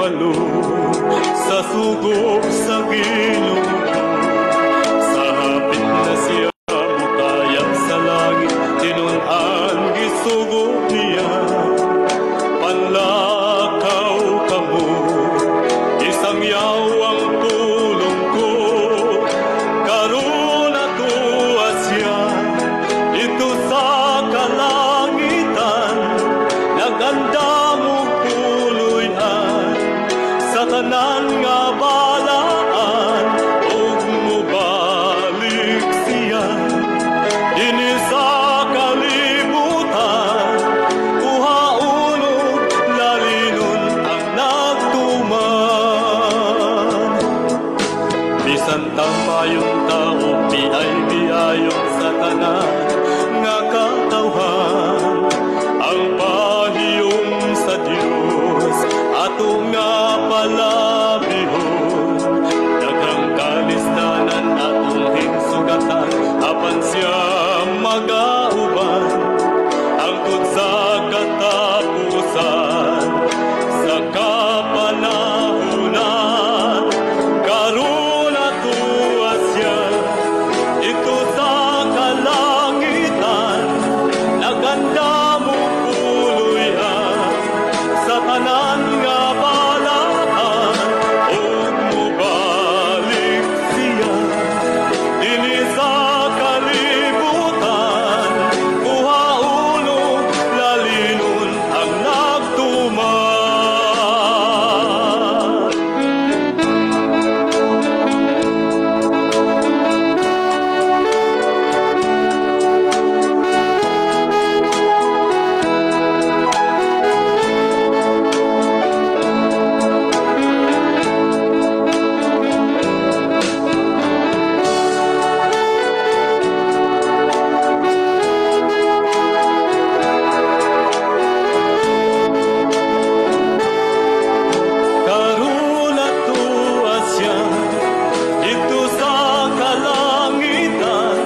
Palo sa sugo sa Ginoo. Sa hapit na siya mutayab sa langit, tinun-an gisugo niya. Panlakaw kamo, isang yawang tulong ko. Karon atoa siya dito sa kalangitan, naganda mo puloy-an sa tanan nga balaan, ug mobalik siya dinhi sa kalibutan, kuhaon ug lalinon ang nagtuman. Bisan tamayong tao, piay giayon sa tanan nga katawhan, ang pahiyom sa Dios ato nga palabihon. Daghang kalisdanan atong hinsugatan, apan siya magauban hangtod sa katapusan, sa kapanahunan. Karon atoa siya dito sa kalangitan, naganda mo puloy-an sa tanan nga balaan, ug mobalik siya dinhi sa kalibutan, kuhaon ug lalinon ang nagtuman. Karon atoa siya dito sa kalangitan,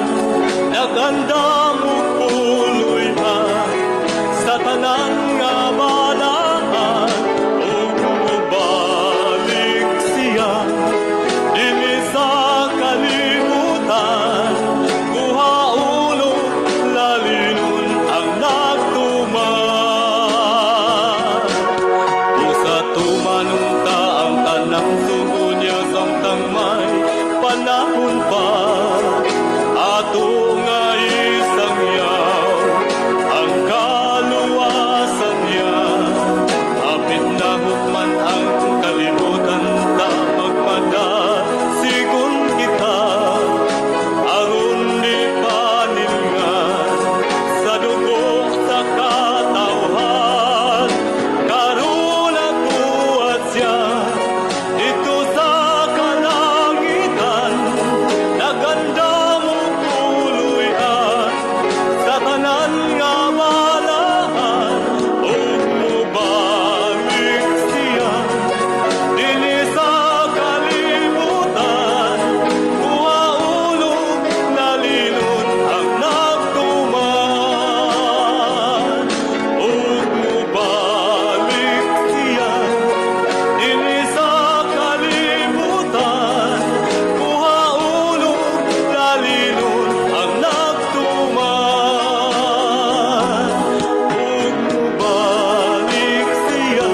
naganda mo puloy-an sa tanan nga balaan, ug mobalik siya dinhi sa kalibutan, kuhaon ug lalinon ang nagtuman. Usa tumanong ta ang tanang sugo niya samtang may panahon pa, ato nga isang yaw ang kaluwasan niya. Hapit na hukman ang kalibutan, ta magmada sigon kita, aron di panilngan sa dugo sa katawhan. Karon atoa siya dito sa kalangitan, naganda mo puloy-an sa tanan nga balaan, ug mobalik siya dinhi sa kalibutan, kuhaon ug lalinon ang nagtuman. Ug mobalik siya dinhi sa kalibutan, kuhaon ug lalinon ang nagtuman. Ug mobalik siya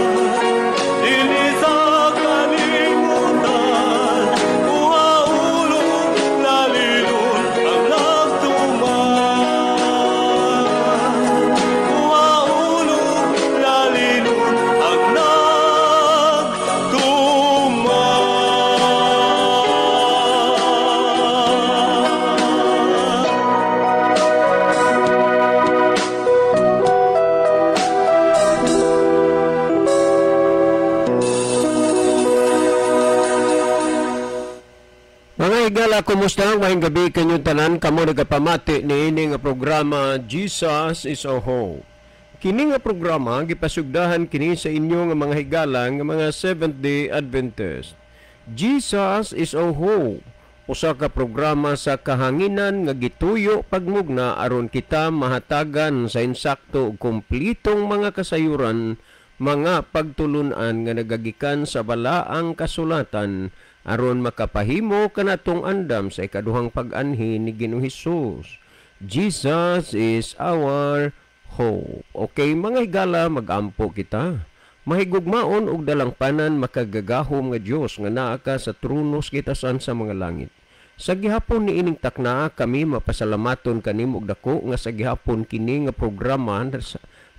dinhi sa kalibutan, kuhaon ug lalinon ang nagtuman. Kuhaon ug lalinon ang nagtuman. Mga higala, kumusta? Maayong gabi kanyong tanan, kamo nagapamati niini nga programa Jesus is Our Hope. Kini nga programa gipasugdahan kini sa inyo nga mga higala nga mga Seventh-day Adventist. Jesus is Our Hope, usa ka programa sa kahanginan nga gituyo pagmugna aron kita mahatagan sa insakto ug kumplitong mga kasayuran mga pagtulunan nga nagagikan sa balaang kasulatan aron makapahimo kanatong andam sa ikaduhang pag-anhi ni Ginoong Hesus. Jesus is our hope. Okay, mga higala, magampo kita. Mahigugmaon og dalangpanan, makagagahom nga Dios nga naa ka sa trono sa kitasan sa mga langit. Sa gihapon ni ining takna, kami mapasalamaton kanimo og dako nga sa gihapon kini nga programa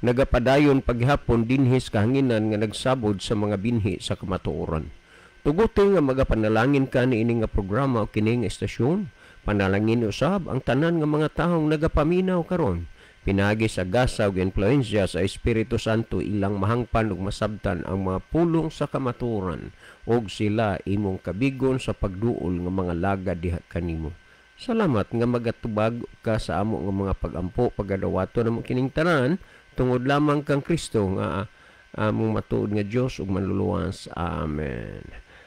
nagapadayon paghapon dinhi sa kahanginan nga nagsabod sa mga binhi sa kamatuoran. Tuguti nga magapanalangin ka ni ini nga programa o kini nga estasyon. Panalangin usab ang tanan nga mga taong nagapaminaw karon. Pinagi sa gasa ug impluwensya sa Espiritu Santo, ilang mahangpan ug masabtan ang mga pulong sa kamatuoran ug sila imong kabigon sa pagduol nga mga lagad diha kanimo. Salamat nga magatubag ka sa amo nga mga pagampo. Pagadawato namo kining tanan tungod lamang kang Kristo nga among matuod nga Dios ug manluluwas. Amen.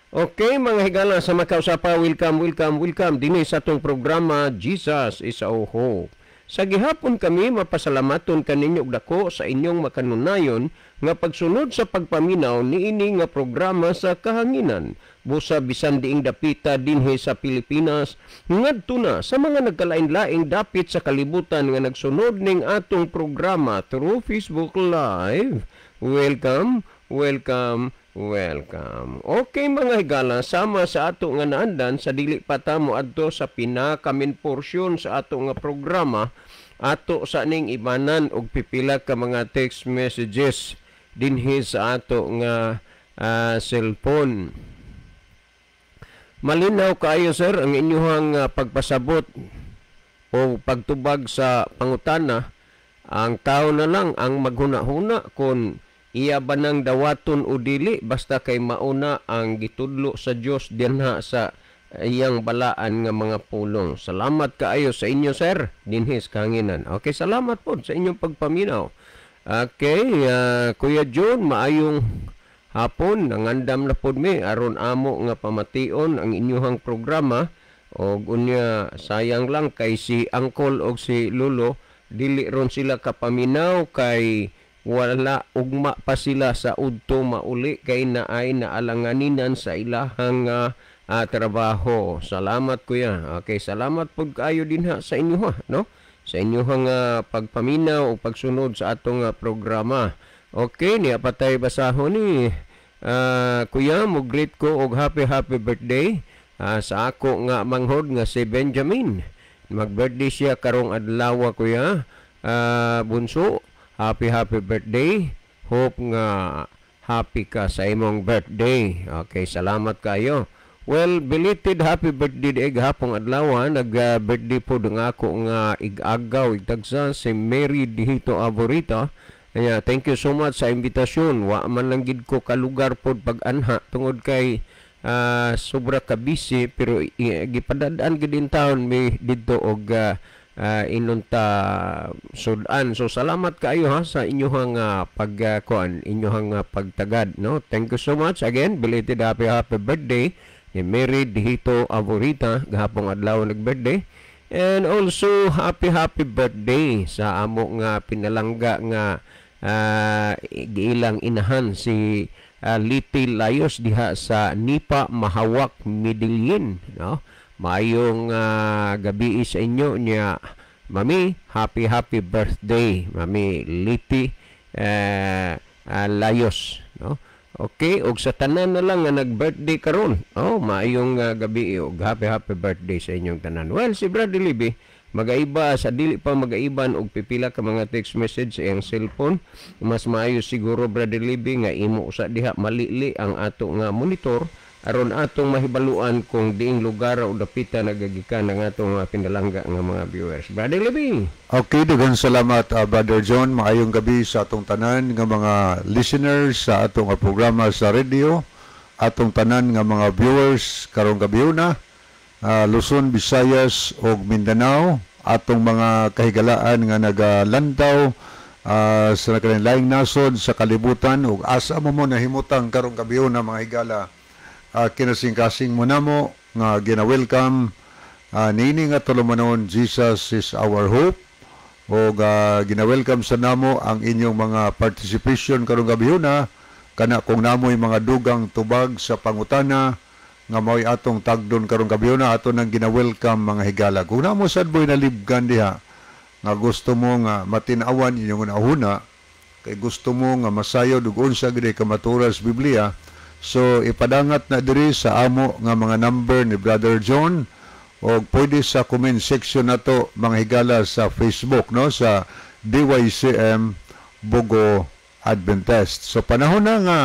Okay, mga higala, sa makausapa, welcome, welcome, welcome dinhi sa atong programa Jesus is Our Hope. Sa gihapon kami mapasalamaton kaninyo og dako sa inyong makanunayon nga pagsunod sa pagpaminaw niini nga programa sa kahanginan. Busa bisan diing dapita dinhi sa Pilipinas ngadto na sa mga nagkalain-laing dapit sa kalibutan nga nagsunod ning atong programa through Facebook Live. Welcome, welcome, welcome. Okay, mga higala, sama sa ato nga naandan, sa dili pa ta mo adto sa pinaka-main portion sa ato nga programa, ato sa ning ibanan og pipila ka mga text messages dinhi sa ato nga cellphone. "Malinaw kaayo, sir, ang inyuhang pagpasabot o pagtubag sa pangutana. Ang tao na lang ang maghuna-huna kung iya ba nang dawaton o dili, basta kay mauna ang gitudlo sa Dios dinha sa iyang balaan nga mga pulong. Salamat kaayo sa inyo, sir, dinhi sa kahanginan." Okay, salamat po sa inyong pagpaminaw. Okay, "Kuya John, maayong hapon, nangandam na pod mi aron amo nga pamation ang inyuhang programa og unya sayang lang kay si Uncle og si Lolo dili ron sila kapaminaw kay wala, ugma pa sila sa udto mauli kay naay naalanganinan sa ilahang trabaho. Salamat, kuya." Okay, salamat pud kaayo dinha sa inyo ha, no? Sa inyong pagpaminaw o pagsunod sa atong programa. Okay, niya patay basahon ni "Kuya, mo greet ko og happy happy birthday sa ako nga manghod nga si Benjamin. Mag-birthday siya karong adlaw, kuya. Bunso, happy happy birthday. Hope nga happy ka sa imong birthday." Okay, salamat kayo. Well, belated happy birthday di gahapong adlaw. Nag-birthday po nga ako nga ig-agaw, igtagsa, si Mary Dihito Aborita. Kaya thank you so much sa imbitasyon. Wa man lang gid ko kalugar pod pag-anha tungod kay sobra ka busy, pero gipadadaan gid in town mi didto og inunta sudan. So salamat kaayo ha sa inyong pag kuan, inyong pagtagad, no. Thank you so much again. Belated happy happy birthday ni Mary Dihito Aborita, gahapong adlaw nag-birthday. And also happy happy birthday sa amo nga pinalangga nga giilang inahan, si Liti Layos diha sa Nipa, Mahawak, Medellin, no. Maayong gabi sa inyo niya, Mami. Happy happy birthday, Mami Liti Layos, no. Okay, og sa tanan na lang nga nag-birthday karon. Oh, maayong gabi og happy happy birthday sa inyong tanan. Well, si Brother Libby magaiba sa dili pa magaiban og pipila ka mga text message sa iyang cellphone. Mas maayo siguro, Brother Libby, nga imo usa diha malili ang ato nga monitor aron atong mahibaluan kung diing lugar o dapita nagagikan ang atong mga pinalangga nga mga viewers. Brother Libby. Okay, daghang salamat, Brother John. Maayong gabi sa atong tanan nga mga listeners sa atong programa sa radio, atong tanan nga mga viewers karong gabi na, Luzon, Visayas ug Mindanao, atong mga kahigalaan nga nagalantaw sa nagkalain nasod sa kalibutan ug asa mo mo nahimutang karong gabi na, mga higala, kinasing-kasing mo namo nga gina-welcome niini nga tulumanon, Jesus is Our Hope, o gina-welcome sa namo ang inyong mga participation karong gabi na. Kana kung namoy mga dugang tubag sa pangutana nga mao'y atong tagdon karong gabi na, ato nang gina-welcome, mga higala. Kung namo sad mo'y nalibgan diha nga gusto mo nga matinawan inyong hunahuna kay gusto mo nga masayod ug unsa gid kamatuoran sa Biblia, so ipadangat na diri sa amo nga mga number ni Brother John o pwede sa comment section nato, mga higala, sa Facebook, no, sa DYCM Bogo Adventist. So panahon na nga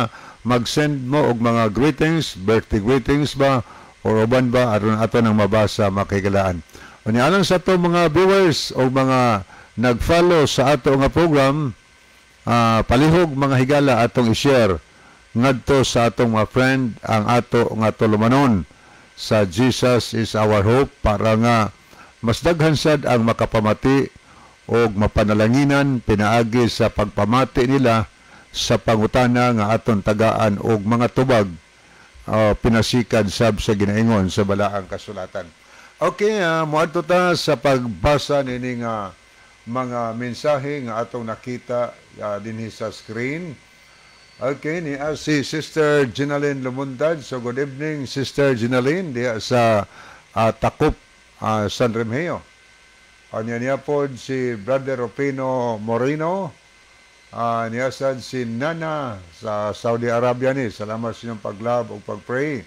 mag-send mo og mga greetings, birthday greetings ba or uban ba, aron ato nang mabasa, makigalaan. Unya alang sa ato mga viewers o mga nag-follow sa ato nga program, palihog, mga higala, atong i-share ngadto sa atong mga friend ang ato nga tulumanon sa Jesus is Our Hope para nga mas daghan sad ang makapamati og mapanalanginan pinaagi sa pagpamati nila sa pangutana nga aton tagaan og mga tubag pinasikad sab sa ginaingon sa balaang kasulatan. Okay, moadto ta sa pagbasa nining mga mensahe nga atong nakita dinhi sa screen. Okay, ni si Sister Ginaline Lumuntad. So good evening, Sister Ginaline, diha sa Takup, San Remigio. Anya niya pod si Brother Rufino Moreno. Niya sad si Nana sa Saudi Arabia ni. Salamat sa inyong pag-love ug pag-pray.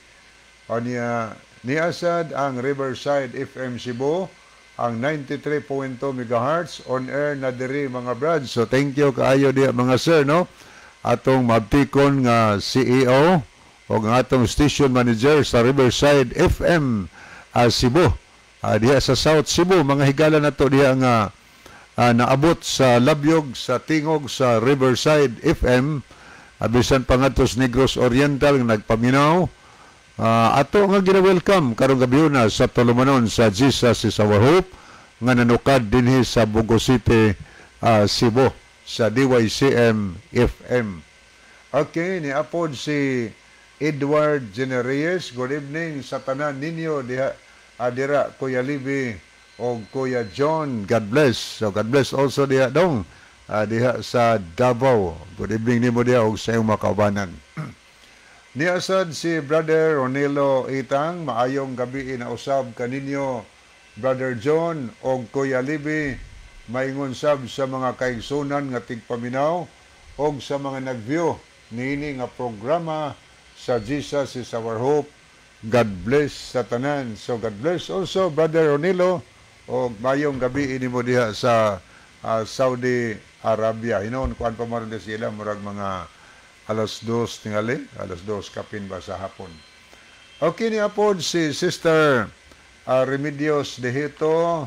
Anya niya sad ang Riverside FM Cebu, ang 93.2 MHz on air na diri, mga brad. So thank you kaayo diha, mga sir, no. Atong mabtikon nga CEO o ang atong station manager sa Riverside FM Cebu. Diha sa South Cebu, mga higala nato diha nga naabot sa labyog sa tingog sa Riverside FM, bisan pa ngadto sa Negros Oriental nga nagpaminaw. Ato nga gina-welcome karong gabi na sa tulumanon sa Jesus is Our Hope nga nanukad dinhi sa Bogo City, Cebu, sa DYCM FM. Okay, ni apod si Edward Genereyes. Good evening sa tanan ninyo diha dira, Kuya Libby o Kuya John. God bless. So God bless also diha dong diha sa Davao. Good evening nimo diha og sa iyong mga kaubanan. Niasad si Brother Ronelo Itang, maayong gabi na usab kaninyo, Brother John og Kuya Libby, maingon sab sa mga kaigsunan nga tigpaminaw og sa mga nag-view niini nga programa sa Jesus is Our Hope. God bless sa tanan. So God bless also, Brother Ronilo, og mayong gabi ini mo diha sa Saudi Arabia. Hinuon kuan pa mo rin sila, murag mga 2:00 tingali, 2:00 kapin ba sa hapon. Okay, ni apod si Sister Remedios Dehito.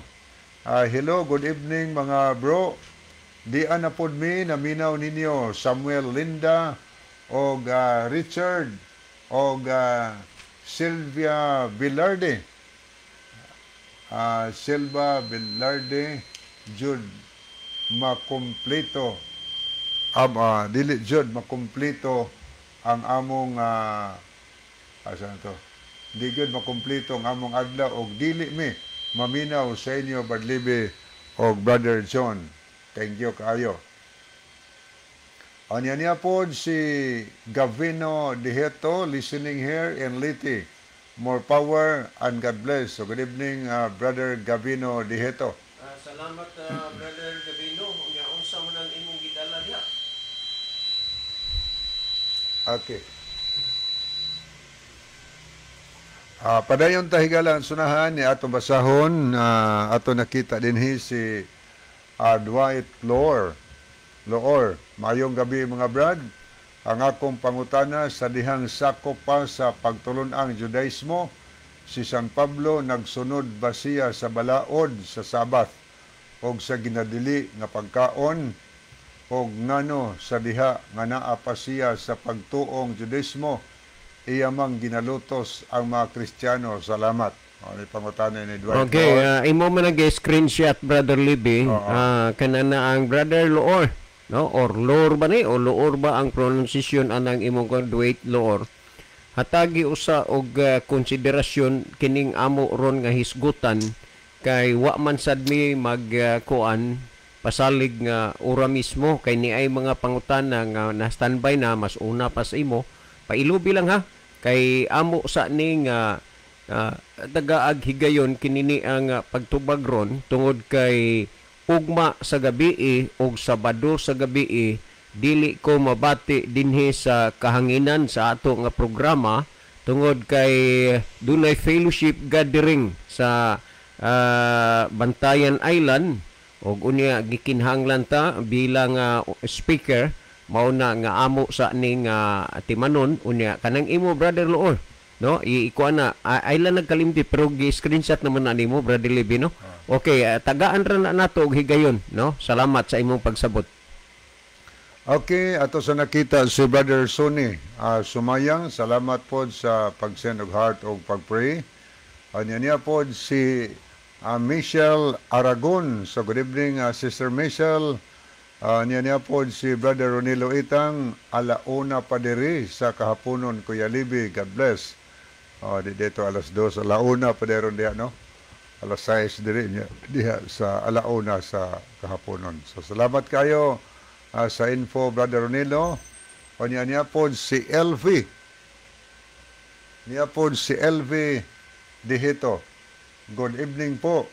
Hello, good evening, mga bro. Di na pod mi naminaw ninyo, Samuel Linda og Richard og Sylvia Villarde. Silva Villarde Jude makumpleto dili jud makumpleto ang among asa na to, di gyud makumpleto ang among adlaw og dili mi maminaw sa inyo, Brad Libby og Brother John. Thank you kaayo. Anya niya pod si Gavino Diheto, listening here in Leyte. More power and God bless. So good evening, Brother Gavino Diheto. Salamat, Brother Gavino. Unya unsa man ang imong gidala diha? Okay. Padayon ta, higala, ang sunahan ni atong basahon, ato nakita dinhi si Dwight Loor. Loor, maayong gabi, mga brad. Ang akong pangutana, sa dihang sakop pa sa pagtulon-ang Judaismo, si San Pablo nagsunod ba siya sa balaod sa Sabath og sa ginadili nga pagkaon, og ngano sa diha nga naa pa siya sa pagtuong Judaismo, iya mang ginalutos ang mga Kristiyano? Salamat. O, ni pangutana ni Dwight Okay, Loor. Imo man nag-screenshot, Brother Libby. Oo. Kana na ang Brother Loor, no? Or Loor ba ni o Loor ba ang pronunciation anang imong kon Dwight Loor? Hatagi usa og konsiderasyon kining amo ron nga hisgutan kay wa man sad mi mag kuan. Pasalig nga ora mismo kay ni ay mga pangutana nga na standby na mas una pa sa imo. Pailubi lang ha, kay amo sa ni nga tagaag higayon kinini ang pagtubag ron tungod kay ugma sa gabi og Sabado sa gabi dili ko mabati dinhi sa kahanginan sa ato nga programa tungod kay dunay fellowship gathering sa Bantayan Island og unya gikinahanglan ta bilang speaker. Mao na nga amo sa ning timanon. Unya kanang imo, Brother Loor, no, ikuan na ay lang nagkalimti pero gi-screenshot naman na nimo, Brother Libby, no? Okay, tagaan ra na nato og higayon, no? Salamat sa imong pagsabot. Okay, ato sa nakita si Brother Sonny Sumayang, salamat po sa pag-send og heart og pag-pray. Anya niya po si Michelle Aragon. So good evening, Sister Michelle. Niya niya po si Brother Ronilo Itang, alauna pa diri sa kahaponon, Kuya Libby, God bless. Oh, di dito alas 2, alauna pa diri diha, no? Alas 6 diri niya diha sa alauna sa kahaponon. So salamat kayo sa info, Brother Ronilo. O niya niya po si LV. Niya po si LV Dihito. Good evening po.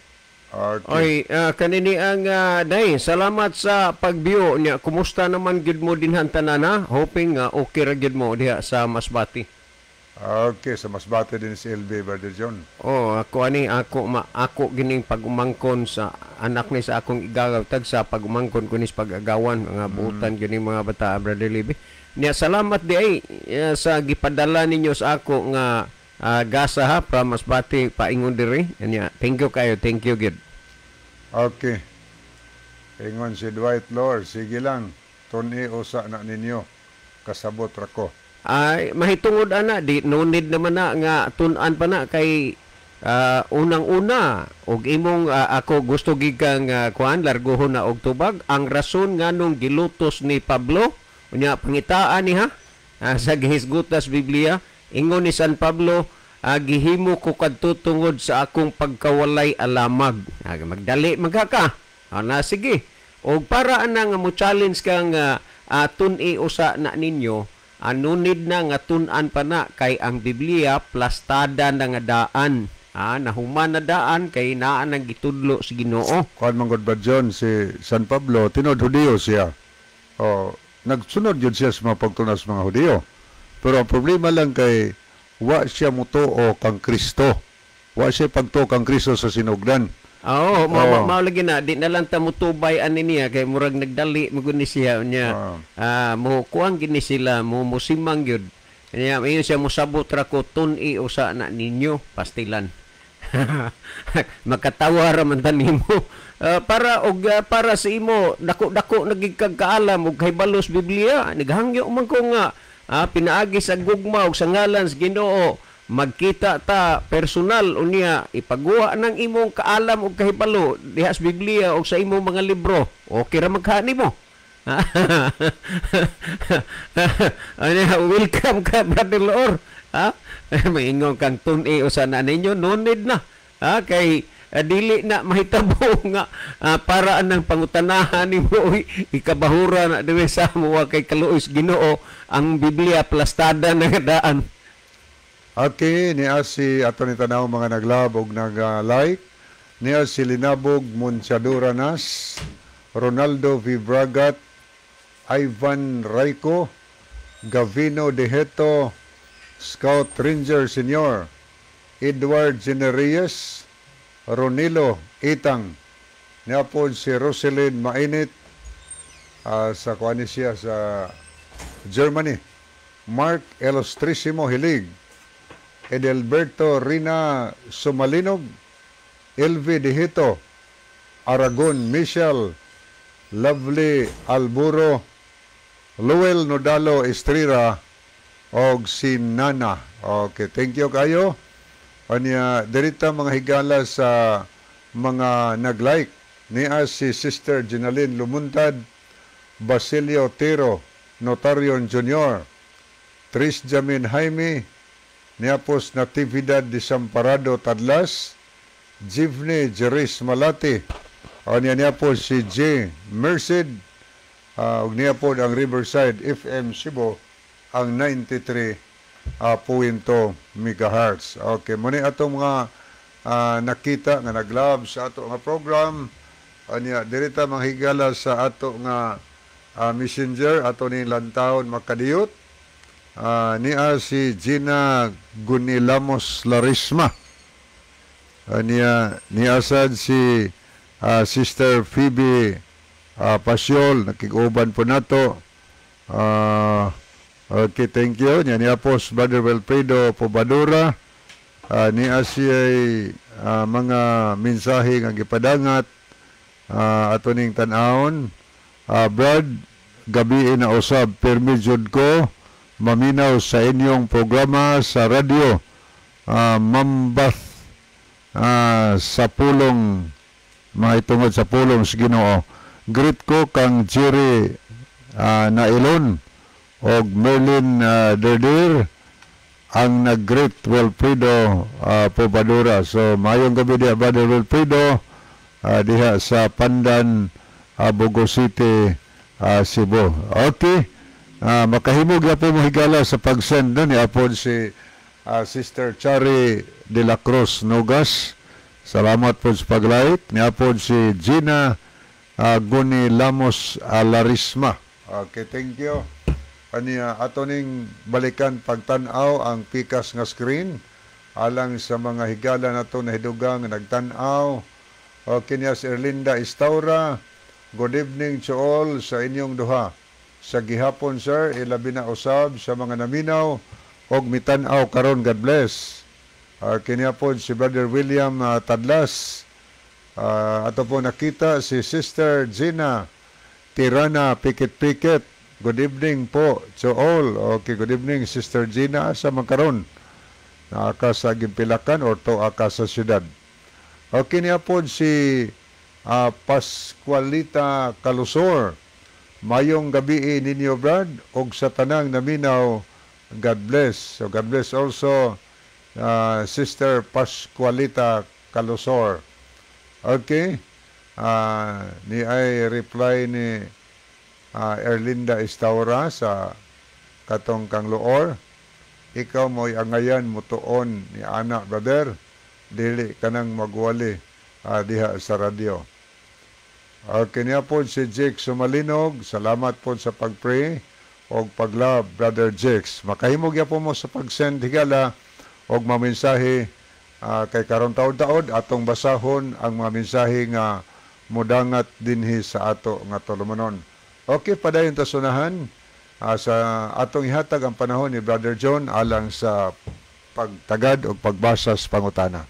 Okay. Oy, kanini ang day, salamat sa pag-view niya. Kumusta naman gyud mo dinhan tanan ha? Hoping okay ra gyud mo diha sa Masbate. Okay, sa Masbate din si LV, Brother John. Oh, ako ani ako ma ako gining pag-umangkon sa anak ni sa akong igagaw tag sa pag-umangkon ko ni sa pag-agawan mga buutan gyud mga bata, Brother Libby. Niya salamat di ay sa gipadala ninyo sa ako nga gasa ha from Masbate paingon diri. Niya, thank you kayo, thank you gyud. Okay. Ingon si Dwight Lord, sige lang. Tuni usa na ninyo. Kasabot ra ko. Ay mahitungod ana, di no need naman na nga tun-an pa na kay unang-una og imong ako gusto gid kang kuan larguhon na og tubag ang rason nganong gilutos ni Pablo. Unya pangitaan ni ha sa gihisgutas Biblia, ingon ni San Pablo, gihimo ko kadto tungod sa akong pagkawalay alamag. Magdali magka na sige og para ana nga mo challenge kang tun-i usa na ninyo. No need na nga tun-an pa na kay ang Biblia plastada na nga daan. Nahuman na daan kay naa nang gitudlo sa Ginoo. Kuan man gud ba John, si San Pablo tinuod Hudiyo siya. Oh, nagsunod yun siya sa mga pagtunas mga Hudiyo. Pero ang problema lang kay wa siya mutuo kang Kristo. Wa siya pagtuo kang Kristo sa sinugdan. Oo, mao lagi na di na lang ta mutubay ani niya kay murag nagdali mo gud ni siya unya. Mo kuang gini sila mo musimang gyud. Nya mayon siya mosabot ra ko tun-i usa na ninyo pastilan. Makatawa ra man ta nimo. Para og para sa imo dako-dako nagig kag kaalam og kahibalos Biblia, naghangyo man ko nga pinaagi sa gugma og sa ngalan sa Ginoo magkita ta personal, unya ipaguwa ng imong kaalam og kahibalo diha sa Biblia og sa imong mga libro. Okay ra magkaani mo. Ano, welcome ka, Brother Loor. Ha? Maingon kang tun-i usa na ninyo, no need na. Ha? Kay dili na mahitabo nga para anang pangutanahan nimo ikabahura na diri sa amo kay kaluoy sa Ginoo ang Biblia plastada na nga daan. Okay, niya si ato ni tanaw mga nag-love og nag-like. Niya si Linabog Monchadura Nas, Ronaldo Vibragat, Ivan Rayco, Gavino Deheto, Scout Ranger Senior, Edward Generiyes, Ronilo Itang. Niya po si Roselyn Mainit sa kuan siya sa Germany. Mark Elostrissimo Hilig, Edelberto Rina Sumalinog, LV Dihito, Aragon Michel, Lovely Alburo, Luel Nodalo Estrera, og si Nana. Okay, thank you kayo. Anya, dirita mga higala sa mga nag-like. Niya si Sister Ginaline Lumuntad, Basilio Tiro, Notarion Jr., Tris Jamin Jaime, Niapos Natividad Desamparado Tadlas, Jivne Jeris Malati, O niya niya po si J. Merced, ug niya po ang Riverside FM Cebu, ang 93 punto megahertz. Okay, mao ni atong mga nakita nga nag-love sa ato nga program. Anya diri ta manghigala sa ato nga messenger, ato ni lantawon makadiyot. Niya si Gina Gunilamos Larisma. Niya niya sad si Sister Phoebe Pasiol, nakig-uban po nato. Okay, thank you. Niya niya po si Brother Wilfredo Pobadura. Niya siya mga mensahe nga gipadangat, ato ning tan-awon. Brad, gabi na usab, pirmi jud ko maminaw sa inyong programa sa radyo. Mambath sa pulong, mahitungod sa pulong sa Ginoo. Greet ko kang Jerry Nailon og Merlin Derdir, ang nag-greet, Wilfredo Pobadura. So maayong gabi diha, Brother Wilfredo, diha sa Pandan, Bogo City, Cebu. Okay. Makahimog po mo, higala, sa pag-send no, ni apon si Sister Chari de la Cruz Nogas. Salamat po sa pag-like. Ni apon si Gina Guni Lamos Larisma. Okay, thank you. Aniya ato ning balikan pagtan-aw ang pikas nga screen alang sa mga higala nato na hidugang nga nagtan-aw. Okay niya si Erlinda Istaura. Good evening to all sa inyong duha. Sa gihapon, sir, ilabi na usab sa mga naminaw og mitan-aw karon. God bless. Kini po si Brother William Tadlas. Ato po nakita si Sister Gina Tirana Pikit-Pikit. Good evening po to all. Okay, good evening, Sister Gina, sa man karon? Naa ka sa Gimpilakan or to ka sa syudad? Okay niya po si Pascualita Kalusor. Mayong gabi ninyo, Brad, og sa tanang naminaw, God bless. So God bless also, Sister Pascualita Kalusor. Okay. Ni ay reply ni Erlinda Estaura sa katong kang Loor. Ikaw mo'y angayan mutuon ni ana, brother. Dili kanang magwali diha sa radyo. Okay niya po si Jake Sumalinog. Salamat po sa pag-pray og pag-love, Brother Jakes. Makahimog po mo sa pag-send, higala, og mamensahe, kay karon taod-taod atong basahon ang mga mensahe nga mudangat dinhi sa ato nga tulumanon. Okay, padayon ta sunahan sa atong ihatag ang panahon ni Brother John alang sa pagtagad o pagbasa sa pangutana.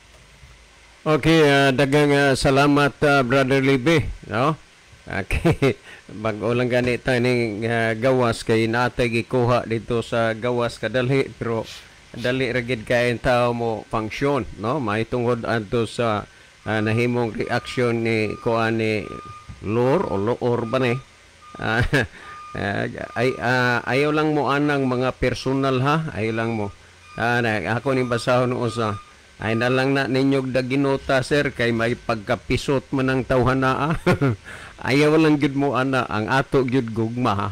Okay, daghang salamat, Brother Libe, no? Okay. Bag-o lang gani ta ning gawas kay natay gikuha dito sa gawas kadalhi, pero dali ra gid kay tao mo function, no? Mahitungod adto sa nahimong reaction ni kuan ni Lor o Loor ba ni? Ay, ayaw lang mo anang mga personal ha, ayaw lang mo. Na, ako ni basahon usa. Ay na lang na ninyo daginota, sir, kay may pagkapisot man ang tawhana. Ayaw lang gyud mo ana, ang ato gyud gugma ha.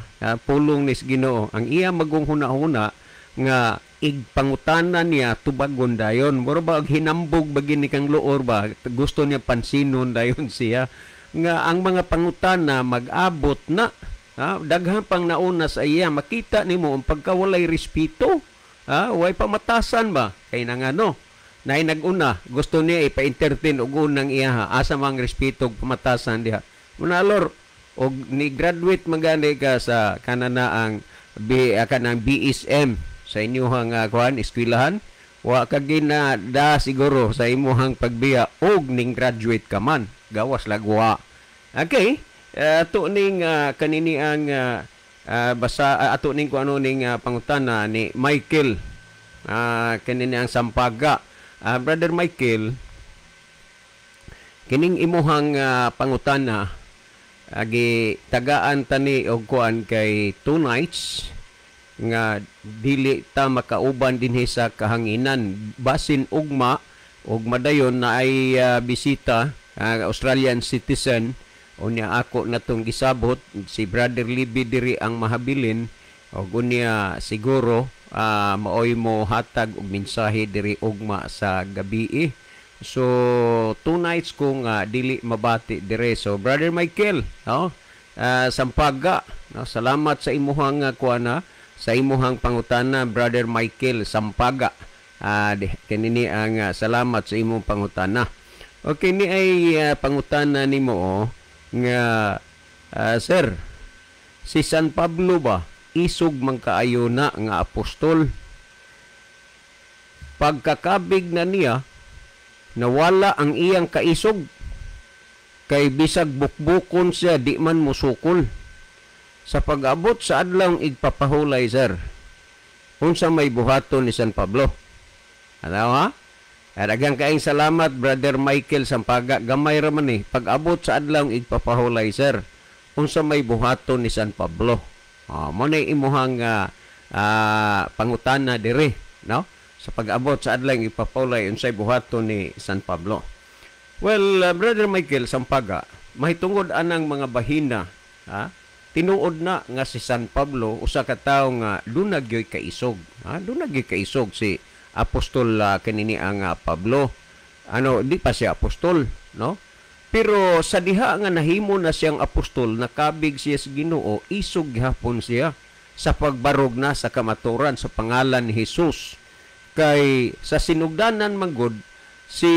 Pulong nis Ginoo ang iya magong huna-huna nga igpangutana niya tubagon dayon. Mura ba og hinambog ba gini kang Loor ba, gusto niya pansinon dayon siya nga ang mga pangutana mag-abot na ha, daghan pang nauna sa iya. Makita nimo ang pagkawalay respeto ha, way pamatasan ba kay nangano nay nag-una, gusto niya ipa-entertain og unang iya ha. Asa mang respeto ug pamatasan diha, munalor og ni graduate magani ka sa kanana ang B, kanang BSM sa inyuhang kuan eskwelahan, wa ka gina da siguro sa imuhang pagbiya og ning graduate ka man gawas lagwa. Okay, ato ning kanini ang basa, ato ning kuano ning pangutana ni Michael, kanini ang Sampaga. Brother Michael, kining imuhang pangutana agi tagaan tani og kuan kay 2 nights nga dili ta makauban dinhi sa kahanginan, basin ugma og madayon na ay bisita. Australian citizen. Unya ako na tong gisabot si Brother Libby diri ang mahabilin og unya siguro maoy mo hatag og mensahe diri ugma sa gabi. So 2 nights ko nga dili mabati dire. So Brother Michael, no, Sampaga, no, salamat sa imuhang kuana, sa imuhang pangutana, Brother Michael Sampaga. Kanini ang salamat sa imong pangutana. Okay, ni ay pangutana nimo, oh, nga "Sir, si San Pablo ba isog man kaayo na nga apostol? Pagkakabig na niya, nawala ang iyang kaisog. Kay bisag bukbukon siya, di man musukol. Sa pag-abot sa adlawng igpapahulay, sir, unsa may buhaton ni San Pablo?" Ano ha? Daghang kaayong salamat, Brother Michael Sampaga. Gamay ra man eh. "Pag-abot sa adlawng igpapahulay, sir, unsa may buhaton ni San Pablo?" Mo na imuhang pangutana dire, no? Sa pag-abot sa adlawng igpapahulay, unsay buhaton ni San Pablo? Well, Brother Michael Sampaga, mahitungod anang mga bahina, ha? Tinuod na nga si San Pablo usa ka tawo nga duna gyoy kaisog. Ha? Duna gyoy kaisog si Apostol kanini ang Pablo. Ano, di pa siya apostol, no? Pero sa diha nga nahimo na siyang apostol, nakabig siya sa Ginoo, isog gihapon siya sa pagbarog na sa kamaturan sa pangalan ni Jesus. Kay sa sinugdanan manggod si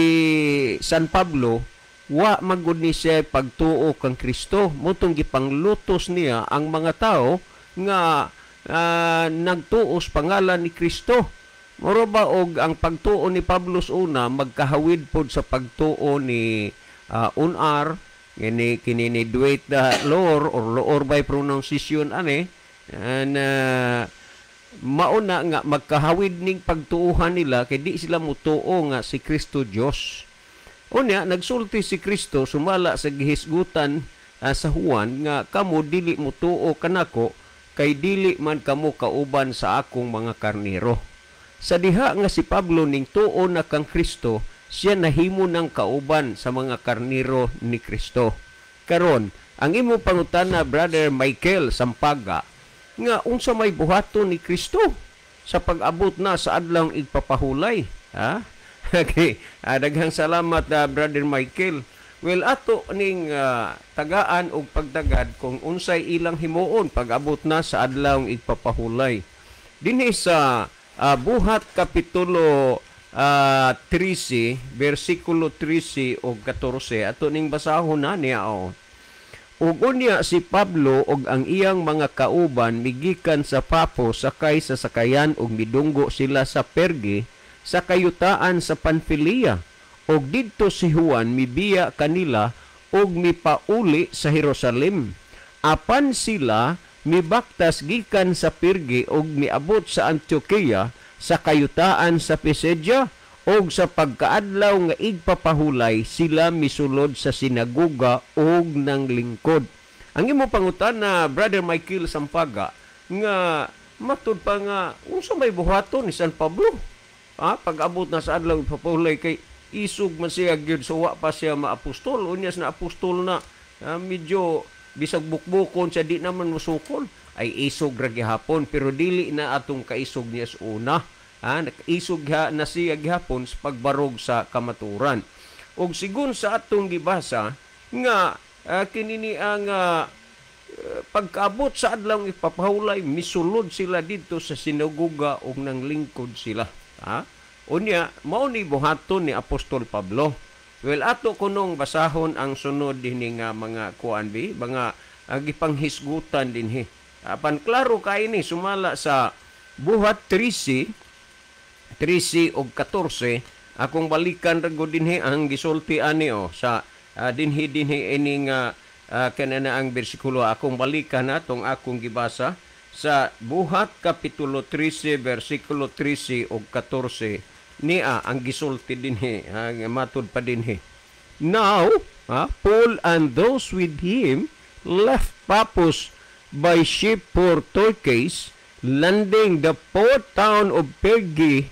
San Pablo, wa magud ni siya pagtuo kang Kristo. Mao tong gipanglutos niya ang mga tao nga nagtuos pangalan ni Kristo. Moro ba og ang pagtuo ni Pablo una magkahawid pod sa pagtuo ni Unar kini kini ni Dwight Lor or Loor by pronunciation ani, and mauna nga magkahawid ning pagtuohan nila kay di sila mutuo nga si Kristo Dios. Unya nagsulti si Kristo sumala sa gihisgutan sa Juan nga kamo dili mutuo kanako kay dili man kamo kauban sa akong mga karnero. Sa diha nga si Pablo ning tuo na kang Kristo, siya nahimo ng kauban sa mga karnero ni Kristo. Karon, ang imo pangutana, Brother Michael Sampaga, nga unsa may buhaton ni Kristo sa pag-abot na sa adlawng igpapahulay, ha? Okay, daghang salamat, Brother Michael. Well, ato ning tagaan og pagtagad kung unsay ilang himuon pag-abot na sa adlawng igpapahulay. Dinhi sa Buhat kapitulo 13 bersikulo 13 ug 14, ato ning basahon na niya, oh. Ug unya si Pablo ug ang iyang mga kauban migikan sa Papos sakay sa sakayan ug midunggo sila sa Perge sa kayutaan sa Panfilia. Ug didto si Juan mibiya kanila ug mipauli sa Jerusalem. Apan sila mibaktas gikan sa Perge ug miabot sa Antioquia sa kayutaan sa Pisidia, ug sa pagkaadlaw nga igpapahulay sila misulod sa sinagoga ug nang lingkod. Ang imo pangutana, Brother Michael Sampaga, nga matud pa nga unsa may buhaton ni San Pablo, ha, pag-abot na sa adlaw igpapahulay, kay isog man siya gyud, so wa pa siya maapostol. Unya sa naapostol na, medyo bisag bukbukon siya, di naman musukol. Ay, isog ra gihapon, pero dili na atong kaisog niya sa una, ha. Isog ha, na siya gihapon sa pagbarog sa kamaturan. Ug sigon sa atong gibasa nga kini ni ang pagkaabot sa adlaw ipapahulay, misulod sila dito sa sinagoga ug nang lingkod sila, ha. Unya mao ni buhaton ni Apostol Pablo. Well, ato kunong basahon ang sunod dinhi nga mga kuan bi, mga gipanghisgutan dinhi. Apan klaro kay ni sumala sa Buhat 13, 13 og 14, akong balikan ra gud dinhi ang gisulti ani, oh, sa dinhi dinhi ini nga kanana ang bersikulo akong balikan atong akong gibasa sa Buhat kapitulo 13 bersikulo 13 og 14. Niya ang gisulti dinhi, ha, nga matud pa dinhi. Now, ha, Paul and those with him left Paphos by ship for Turkey, landing the port town of Perge.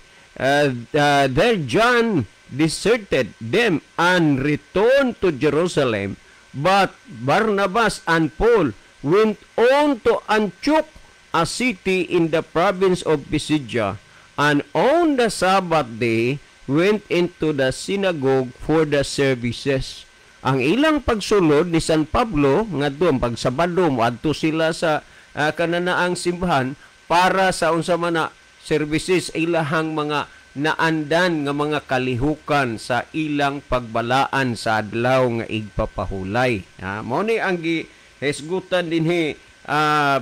There John deserted them and returned to Jerusalem, but Barnabas and Paul went on to Antioch, a city in the province of Pisidia, and on the Sabbath day went into the synagogue for the services. Ang ilang pagsulod ni San Pablo ngadto ang pagsabado, moadto sila sa kananaang simbahan para sa unsa man na services, ilahang mga naandan nga mga kalihukan sa ilang pagbalaan sa adlaw nga igpapahulay. Ha, mao ni ang gihisgutan dinhi,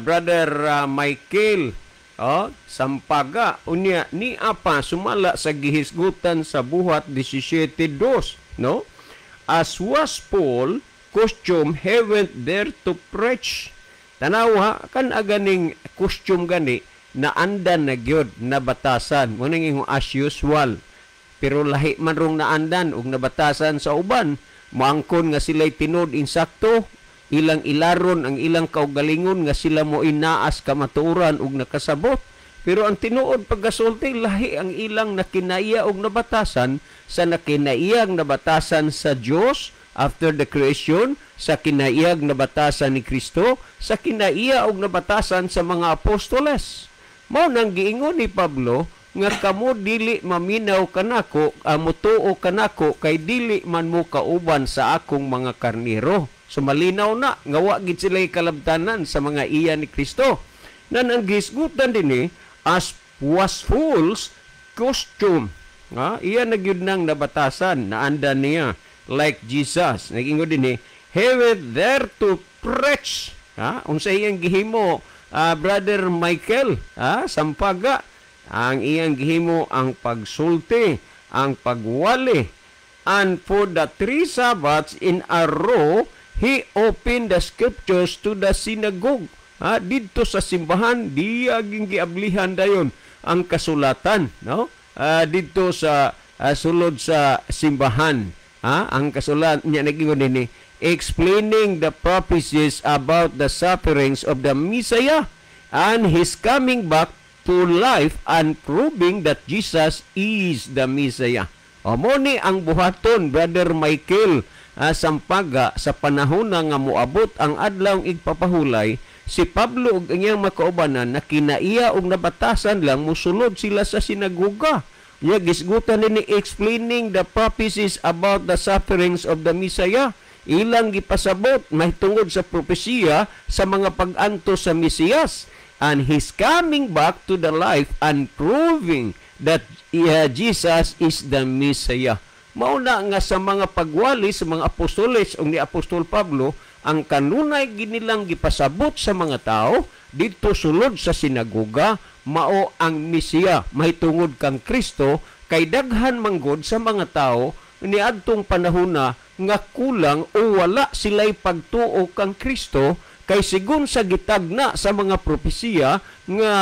Brother Michael, oh, Sampaga. Unya ni apa sumala sa gihisgutan sa Buhat 17:2, no? As was Paul custom, he went there to preach. Tanawa kan aganing costume gani naandan na gyud nabatasan mo ning ingon as usual, pero lahi man rong naandan ug nabatasan sa uban. Moangkon nga sila'y tinud insakto, ilang ilaron ang ilang kaugalingon nga sila mo inaas kamatuoran ug nakasabot, pero ang tinuod pagkasulti lahi ang ilang nakinaiya og nabatasan sa nakinaiyang nabatasan sa Dios after the creation, sa kinaiyag nabatasan ni Kristo, sa kinaiya og nabatasan sa mga apostoles. Mao nang giingon ni Pablo nga kamo dili maminaw kanako, mutuo kanako kay dili man mo kauban sa akong mga karniro. So malinaw na nga wa gid sila kalabtanan sa mga iya ni Kristo. Nan ang gisgutan dinhi, as was Paul's custom. Ha? Iya na gyud nang nabatasan, naandan niya like Jesus. Nag-ingon dinhi, he went there to preach. Ha? Unsa iyang gihimo, Brother Michael, ha? Sampaga? Ang iyang gihimo ang pagsulti, ang pagwali. And for the 3 Sabbaths in a row, he opened the scriptures to the synagogue. Ha, didto sa simbahan, diya ging giablihan dayon ang kasulatan, no? Didto sa sulod sa simbahan, ha, ang kasulat niya nagingon dinhi, explaining the prophecies about the sufferings of the Messiah and his coming back to life and proving that Jesus is the Messiah. O mo ni ang buhaton, Brother Michael Sampaga, sa panahon na nga moabot ang adlaw igpapahulay. Si Pablo ug ang iyang makaubanan nakinaiya og nabatasan lang musulod sila sa sinagoga. Nya gisgutan ni explaining the prophecies about the sufferings of the Messiah. Ilang gipasabot mahitungod sa propesiya sa mga pag-antos sa Mesiyas and his coming back to the life and proving that Jesus is the Messiah. Mauna nga sa mga pagwali sa mga apostoles o ni Apostol Pablo, ang kanunay ginilang gipasabot sa mga tao didto sulod sa sinagoga mao ang Mesiya mahitungod kang Kristo, kay daghan manggod sa mga tao niadtong panahona nga kulang o wala sila'y pagtuo kang Kristo, kay sigon sa gitagna sa mga propesiya nga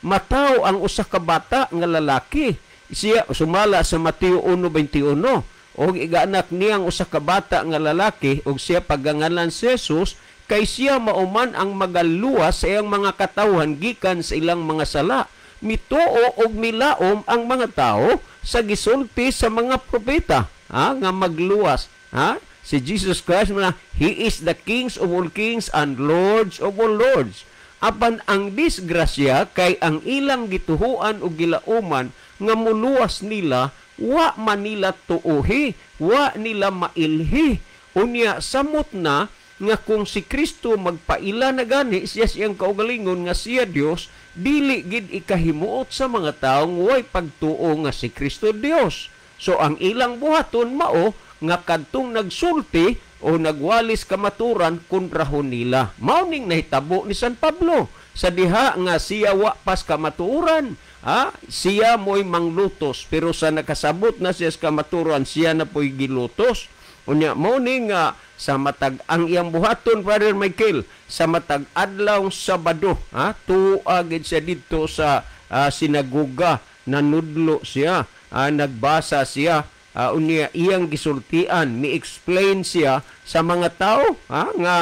mataw ang usa ka bata nga lalaki. Siya sumala sa Mateo 1:21, og igaanak niyang usa ka bata nga lalaki og siya pagangalan si Jesus, kay siya mauman ang magaluwas sa iyang mga katawhan gikan sa ilang mga sala. Mituo og milaom ang mga tao sa gisulti sa mga propeta, ha, nga magluwas, ha? Si Jesus Christ na he is the kings of all kings and lords of all lords. Apan ang disgrasya kay ang ilang gituhuan og gilauman nga muluwas nila, wa man nila tuohi, wa nila mailhi. Unya samot na nga kung si Kristo magpaila na gani siya siyang kaugalingon nga siya Dios, dili gid ikahimuot sa mga taong way pagtuo nga si Kristo Dios. So ang ilang buhaton mao nga kadtong nagsulti o nagwalis kamaturan kontrahon nila. Mao ning nahitabo ni San Pablo sa diha nga siya wa pas kamatuoran. Ha? Siya mo'y manglutos, pero sa nakasabot na siya sa kamatuoran, siya na po'y gilutos. Unya mao ni nga sa matag ang iyang buhaton, Brother Michael, sa matag adlaw Sabado, ha, tuwa gid siya didto sa sinagoga, nanudlo siya, nagbasa siya, unya iyang gisultian, mi-explain siya sa mga tao, ha, nga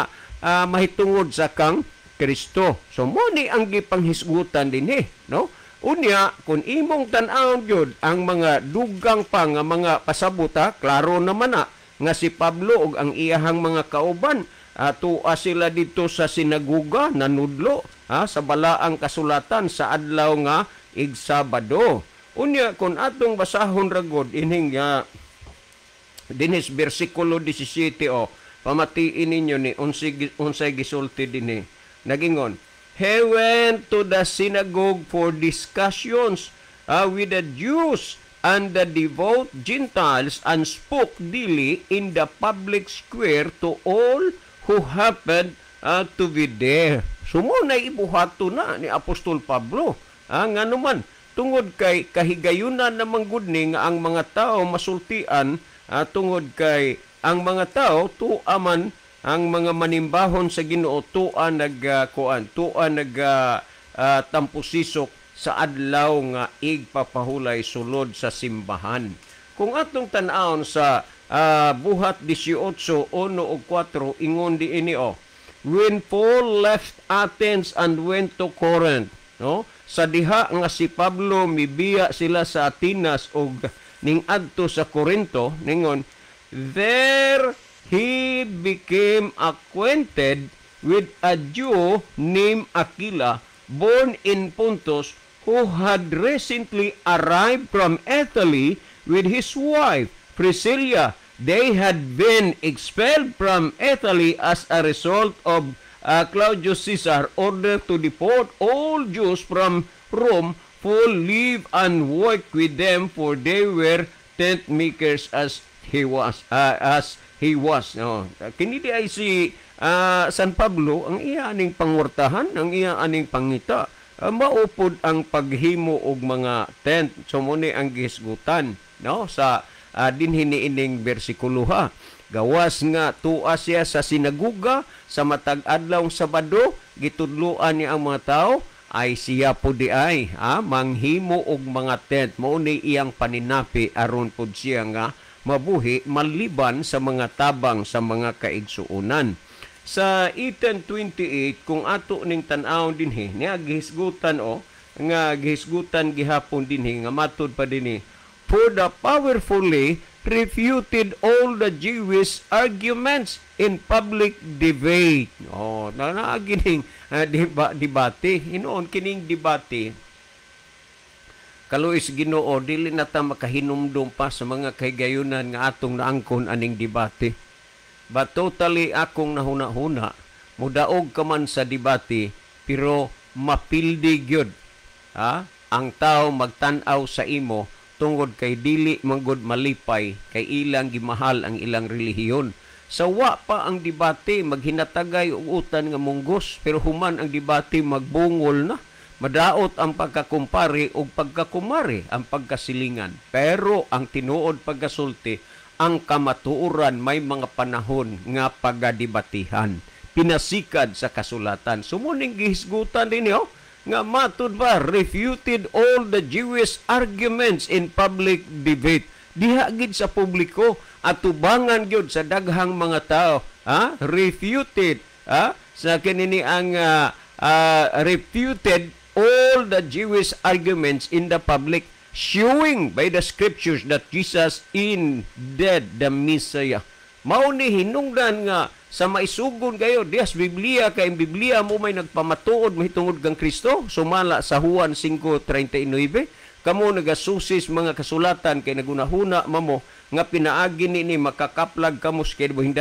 mahitungod sa kang Kristo. So mo ni ang gipanghisgutan dinhi, no? Unya, kung imong tan-awon gyud ang mga dugang pa nga mga pasabot, ha, klaro naman na nga si Pablo ug ang iyahang mga kauban, tua sila dito sa sinaguga nanudlo, ha, sa balaang kasulatan sa adlaw nga igsabado. Unya, kung atong basahon ragod ining dinis bersikulo 17, o pamatiin ninyo ni unsay gisulti dinhi. Nagingon, "He went to the synagogue for discussions with the Jews and the devout Gentiles and spoke daily in the public square to all who happened to be there." So mo na ibuhato na ni Apostol Pablo. Nga naman, tungod kay kahigayunan namang gud ni nga ang mga tao masultian, tungod kay ang mga tao tua man ang mga manimbahon sa Ginoo, tua nagkuan, tua nag tampusisok sa adlaw nga igpapahulay sulod sa simbahan. Kung atong tan-awon sa Buhat 18:1 ug 4, ingon di ini o, "When Paul left Athens and went to Corinth," no, sa diha nga si Pablo mibiya sila sa Atenas ug ning adto sa Corinto, ningon, "There he became acquainted with a Jew named Aquila, born in Pontus, who had recently arrived from Italy with his wife, Priscilla. They had been expelled from Italy as a result of Claudius Caesar order to deport all Jews from Rome. Paul lived and worked with them, for they were tent makers as he was." No, kini di ay si San Pablo, ang iya aning pangwartahan, ang iya aning pangita, maupod ang paghimo og mga tent. So mo ni ang gihisgutan, no, sa dinhi niining bersikulo, ha. Gawas nga tua siya sa sinaguga sa matag adlaw Sabado, gitudloan niya ang mga tao, ay siya po di ay manghimo og mga tent. Mao ni iyang paninapi aron pod siya nga mabuhi maliban sa mga tabang sa mga kaigsuonan. Sa 18:28, kung ato ning tan-awon dinhi, niya gihisgutan o nga gihisgutan gihapon dinhi nga matud pa dinhi, "For the powerfully refuted all the Jewish arguments in public debate." Oh, na naagining debate. Hinuon kining debate, kaluoy sa Ginoo, dili na ta makahinumdum pa sa mga kahigayunan nga atong naangkon aning debate. But totally akong nahuna-huna, mudaog ka man sa debate, pero mapildi gyud, ha? Ang tao magtan-aw sa imo tungod kay dili manggod malipay kay ilang gimahal ang ilang relihiyon. Sa wa pa ang debate, maghinatagay og utan nga munggos, pero human ang debate, magbungol na. Madaot ang pagkakumpare o pagkakumare ang pagkasilingan. Pero ang tinuod pagkasulti, ang kamatuoran may mga panahon nga pagadibatihan. Pinasikad sa kasulatan. Sumuning gihisgutan din oh, nga matud ba, "refuted all the Jewish arguments in public debate." Diha gid sa publiko at tubangan gyud sa daghang mga tao, ha? Refuted, ha? Sa kinini ang "refuted all the Jewish arguments in the public, showing by the scriptures that Jesus indeed the Messiah." Mao ni hinungdan nga sa maisugon kayo dias Biblia, kay ang Biblia mo may nagpamatuod mahitungod kang Kristo, sumala sa Juan 5:39. Kamo nagasusis mga kasulatan kay nagunahuna mamo nga pinaagi ni makakaplag kamo sa kinabuhi.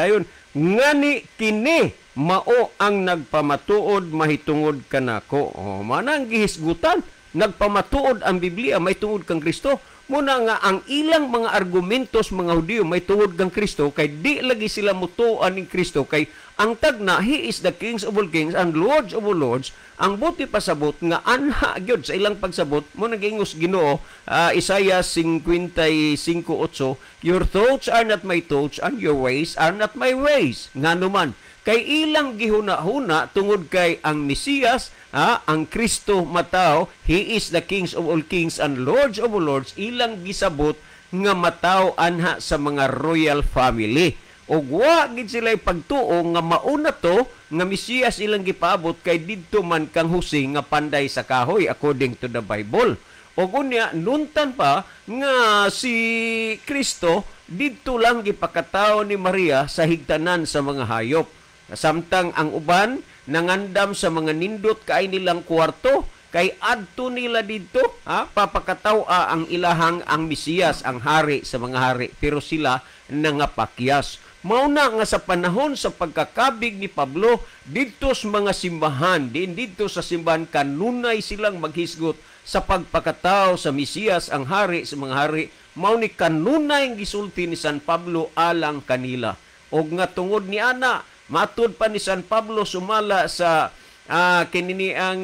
Ngani kini mao ang nagpamatuod mahitungod kanako. Oh, manang gihisgutan, nagpamatuod ang Biblia mahitungod kang Kristo. Muna nga ang ilang mga argumentos, mga Hudiyo, may tungod kang Kristo, kay di lagi sila mutuan ning Kristo, kay ang tagna, he is the kings of all kings and lords of all lords. Ang buti pasabot nga anha gyud sa ilang pagsabot mo nagingos Ginoo, Isaiah 55:8, "Your thoughts are not my thoughts and your ways are not my ways." Ngano man kay ilang gihuna-huna, tungod kay ang Mesiyas, ang Kristo mataw, he is the kings of all kings and lords of all lords, ilang gisabot nga mataw anha sa mga royal family. Ug wa gid sila pagtuo nga mauna to nga Mesiyas ilang gipaabot kay didto man kang Jose nga panday sa kahoy according to the Bible. Ug unya nuntan pa nga si Kristo didto lang gipakatawo ni Maria sa higtanan sa mga hayop. Samtang ang uban nangandam sa mga nindot kay nilang kwarto kay adto nila didto, ha, papakataw ang ilahang ang Mesiyas, ang hari sa mga hari, pero sila nangapakyas. Mao na nga sa panahon sa pagkakabig ni Pablo didto sa mga simbahan, din didto sa simbahan kanunay silang maghisgot sa pagpakataw sa Mesiyas, ang hari sa mga hari. Mao ni kanunay ang gisulti ni San Pablo alang kanila. Og nga tungod ni ana, matud pa ni San Pablo sumala sa kinini ang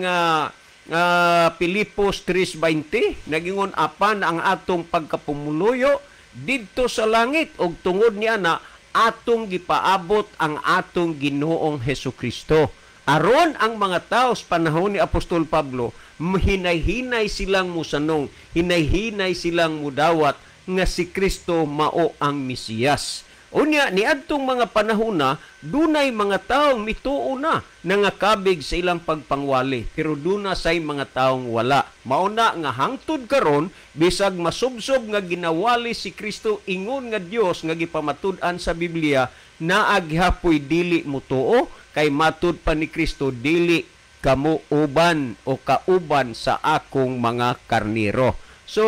Pilipos 3:20, nagingon apan ang atong pagkapumuluyo didto sa langit, og tungod ni ana atong gipaabot ang atong Ginoong Hesukristo. Aron ang mga tao sa panahon ni Apostol Pablo, hinay-hinay silang musanong, hinay-hinay silang mudawat nga si Kristo mao ang Mesiyas. Unya niadtong mga panahon na dunay mga taong mituo na nangakabig sa ilang pagpangwali, pero duna say mga taong wala. Mao na nga hangtod karon bisag masubsob nga ginawali si Kristo ingon nga Dios nga gipamatud-an sa Biblia, naa gihapoy dili mutuo kay matud pa ni Kristo dili kamo uban o kauban sa akong mga karniro. So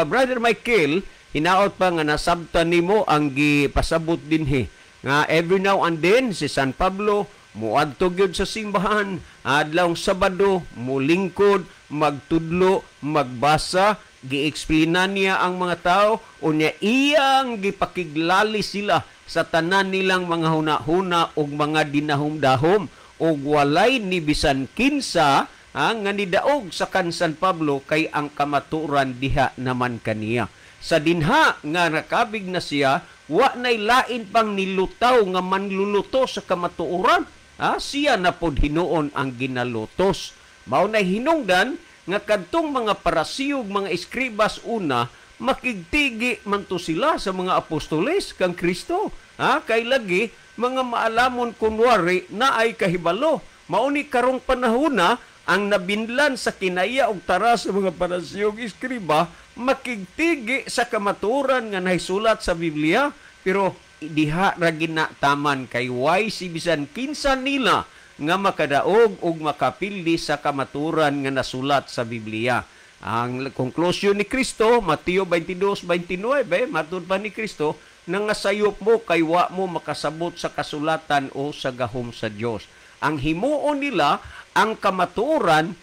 Brother Michael, hinaot pa nga nasabtan nimo ang gipasabot dinhi nga every now and then si San Pablo muadto gyud sa simbahan adlawng Sabado, mulingkod, magtudlo, magbasa, gi-explain niya ang mga tao, unya iyang gipakiglali sila sa tanan nilang mga huna-huna ug mga dinahom-dahom, ug walay ni bisan kinsa nga nidaog sa kan San Pablo kay ang kamaturan diha naman kaniya. Sa dinha nga nakabig na siya, wa nay lain pang nilutaw nga manluluto sa kamatuoran. Ha? Siya na pod hinuon ang ginalutos. Mao nay hinungdan nga kadtong mga parasiyog, mga eskribas una, makigtigi man to sila sa mga apostoles kang Kristo. Ha? Kay lagi mga maalamon kunwari na ay kahibalo. Mao ni karong panahona ang nabinlan sa kinaiya og tara sa mga parasiyog eskriba makigtigi sa kamatuoran nga nahisulat sa Biblia, pero diha ra ginataman kay way si bisan kinsa nila nga makadaog og makapildi sa kamatuoran nga nasulat sa Biblia. Ang konklusyon ni Kristo, Mateo 22:29, matud pa ni Kristo, nangasayop mo kay wa mo makasabot sa kasulatan o sa gahom sa Dios. Ang himuon nila ang kamatuoran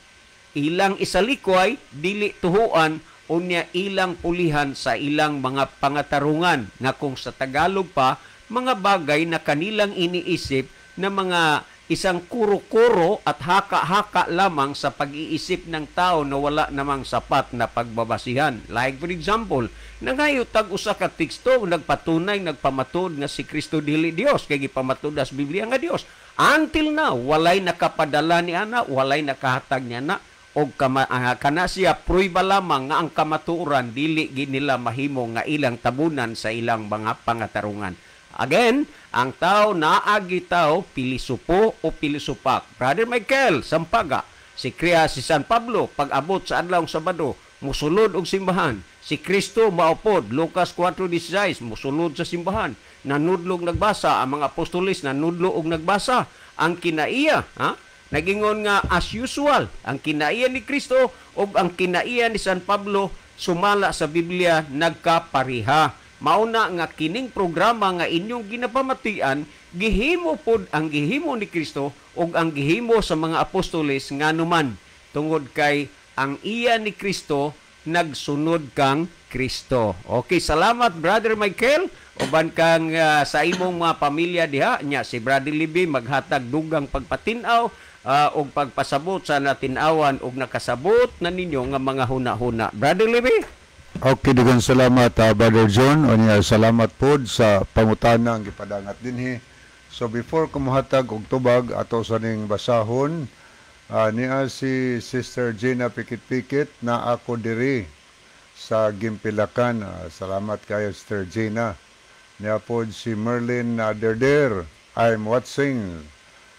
ilang isalikway, dili tuhuan, unya ilang pulihan sa ilang mga pangatarungan nga kung sa Tagalog pa, mga bagay na kanilang iniisip na mga isang kuro-kuro at haka-haka lamang sa pag-iisip ng tao na wala namang sapat na pagbabasihan. Like for example, nangayutag usa ka teksto nagpatunay, nagpamatud nga si Kristo dili Dios kay gipamatud sa Biblia nga Dios. Until now, walay nakapadala ni ana, walay nakahatag ni ana, og kana siya pruiba lamang nga ang kamatuoran dili gid nila mahimo nga ilang tabunan sa ilang mga pangatarungan. Again, ang tao naagi tao pilisupo o pilisupak. Brother Michael Sampaga, si Kriya si San Pablo pag-abot sa adlawng Sabado, musulod og simbahan. Si Kristo maupod, Lucas 4:16, musulod sa simbahan. Nanudlog nagbasa ang mga apostoles, nanudlo og nagbasa ang kinaiya, ha? Nagingon nga as usual, ang kinaiya ni Kristo ug ang kinaiya ni San Pablo sumala sa Biblia nagkapariha. Mauna nga kining programa nga inyong ginapamatian, gihimo pod ang gihimo ni Kristo ug ang gihimo sa mga apostoles nganuman tungod kay ang iya ni Kristo nagsunod kang Kristo. Okay, salamat Brother Michael. Uban kang sa imong mga pamilya diha nya si Brother Libby maghatag dugang pagpatin-aw og pagpasabot sa natin-awan og nakasabot na ninyo nga mga huna-huna. Brother Libby? Okay, daghang salamat Brother John. Unya salamat pod sa pangutana ang gipadangat dinhi. So before kumuhatag og tubag ato sa ning basahon, niya si Sister Gina Pikit-Pikit na ako diri sa Gimpilakan. Salamat kayo Sister Gina. Niya pod si Merlin Derder, "I'm watching."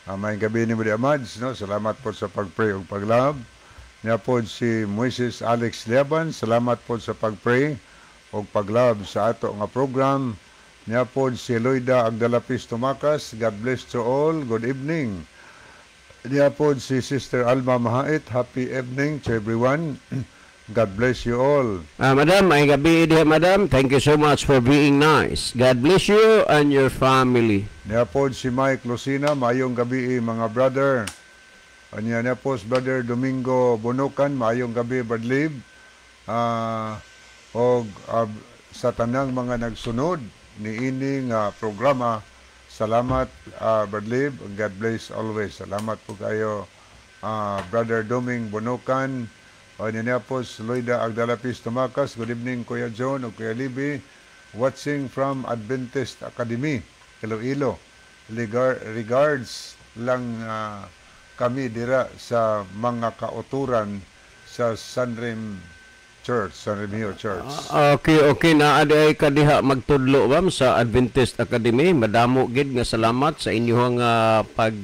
Maayong gabi nimo di, Mads, no? Salamat po sa pag-pray ug pag-love. Niya pod si Moises Alex Liaban, salamat po sa pag-pray ug pag-love sa ato nga program. Niya pod si Loida Agdalapis Tumakas, "God bless to all, good evening." Niya pod si Sister Alma Mahait, "Happy evening to everyone. God bless you all." Madam, maayong gabi diha, madam. Thank you so much for being nice. God bless you and your family. Niya pod si Mike Lucina, "Maayong gabi, mga brother." Anya niya po si Brother Domingo Bonokan, "Maayong gabi, Brad Lib." Og sa tanang mga nagsunod niini nga programa, salamat, Brad Lib. God bless always. Salamat po kayo, Brother Doming Bonokan. O niya po si Loida Agdalapis Tumakas, "Good evening, Kuya John o Kuya Libby. Watching from Adventist Academy, Iloilo. Regards lang kami dira sa mga kauturan sa Sanrem Church, San Remigio Church." Okay na ay kadiha magtudlo bam sa Adventist Academy. Madamo gid nga salamat sa inyong pag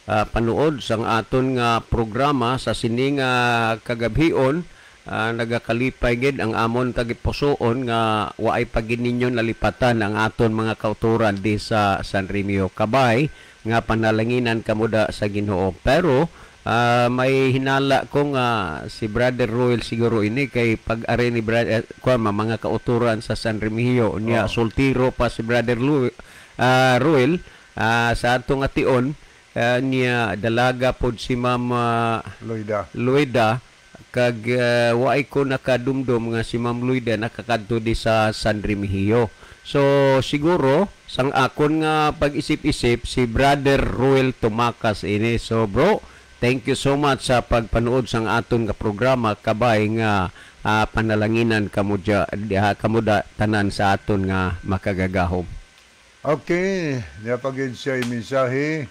panuod sang aton nga programa sa sini nga kagabhion. Nagakalipay gid ang amon tagipusoon nga waay pagid ninyo nalipatan ang aton mga kauturan di sa San Remigio. Kabay nga panalanginan kamuda sa Ginoo. Pero may hinala ko nga si Brother Royal siguro ini kay pag-ari ni brother kuan mga kauturan sa San Remigio niya, soltiro pa si Brother Royal sa atong ation niya, dalaga pod si Ma'am Loida. Loida, kag waay ko nakadumdum nga si Ma'am Loida nakakadto di sa San Remigio. So siguro sang akon nga pag-isip-isip, si Brother Ruel Tumakas ini. So bro, thank you so much sa pagpanood sang aton nga programa. Kabay nga panalanginan kamo kamuda tanan sa aton nga makagagahom. Okay, niya pagid siya mensahe.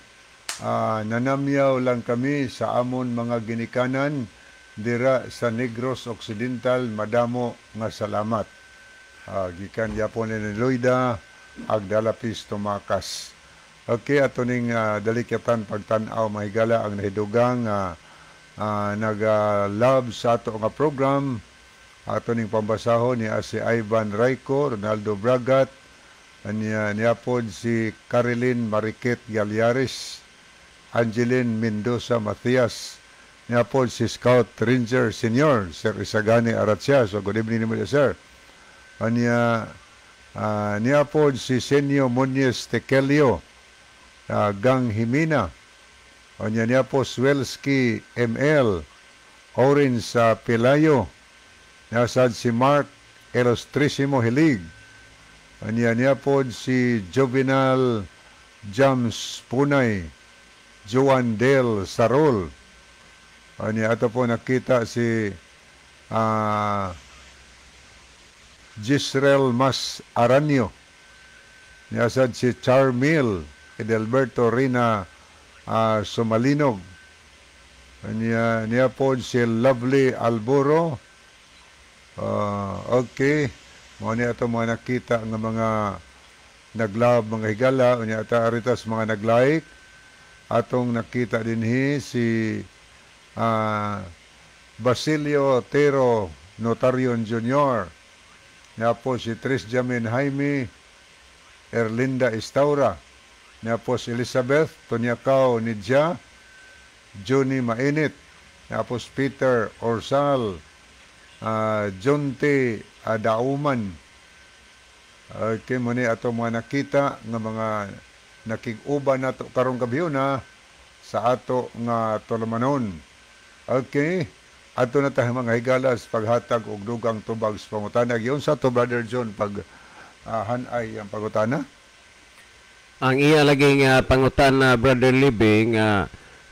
Nanamyaw lang kami sa amon mga ginikanan dira sa Negros Occidental, madamo nga salamat. Gikan yapon ni Loida Agdalapis Tumakas. Okay, ato ning dalikyatan pagtan-aw, mahigala, ang nahidugang nag-love sa ato nga program. Ato ning pambasahon ni si Ivan Rayco, Ronaldo Bragat, anya niya pod si Carilyn Mariquet Galyares, Angeline Mendoza Matias, niya pod si Scout Ranger Senior, Sir Isagani Aratsia. So good evening nimo, sir. Anya niya pod si Senyo Muñez Tekelio, Gang Himina. Anya niya po Swelski ML, Orin sa Pelayo. Nasad si Mark Ilustrisimo Hilig. Anya niya po si Jovenal James Punay, Joan Del Sarol. Anya ato po nakita si Gisrel Mas Aranyo. Niasad si Charmil Edelberto Rina Sumalinog. Niya, niya po si Lovely Alboro. Okay. Mao ni ato mga nakita nga mga nag-love, mga higala, unya ata aritas mga nag-like. Atong nakita dinhi si Basilio Tero Notarion Jr. Niya po si Tris Jamin Jaime, Erlinda Estaura. Niya po si Elizabeth Tonyakaw Nidja, Johnny Mainit. Niya po si Peter Orsal, Jonte Adauman. Okay, mao ni ato mga nakita nga mga nakig-uban nato karong gabi na sa ato nga tulumanon. Okay, ato na tayo, mga higala, sa paghatag og dugang tubag sa pangutana. Giyon sa to, Brother John, pag hanay ang pangutana. Ang iya lagi nga pangutana, Brother Libby, nga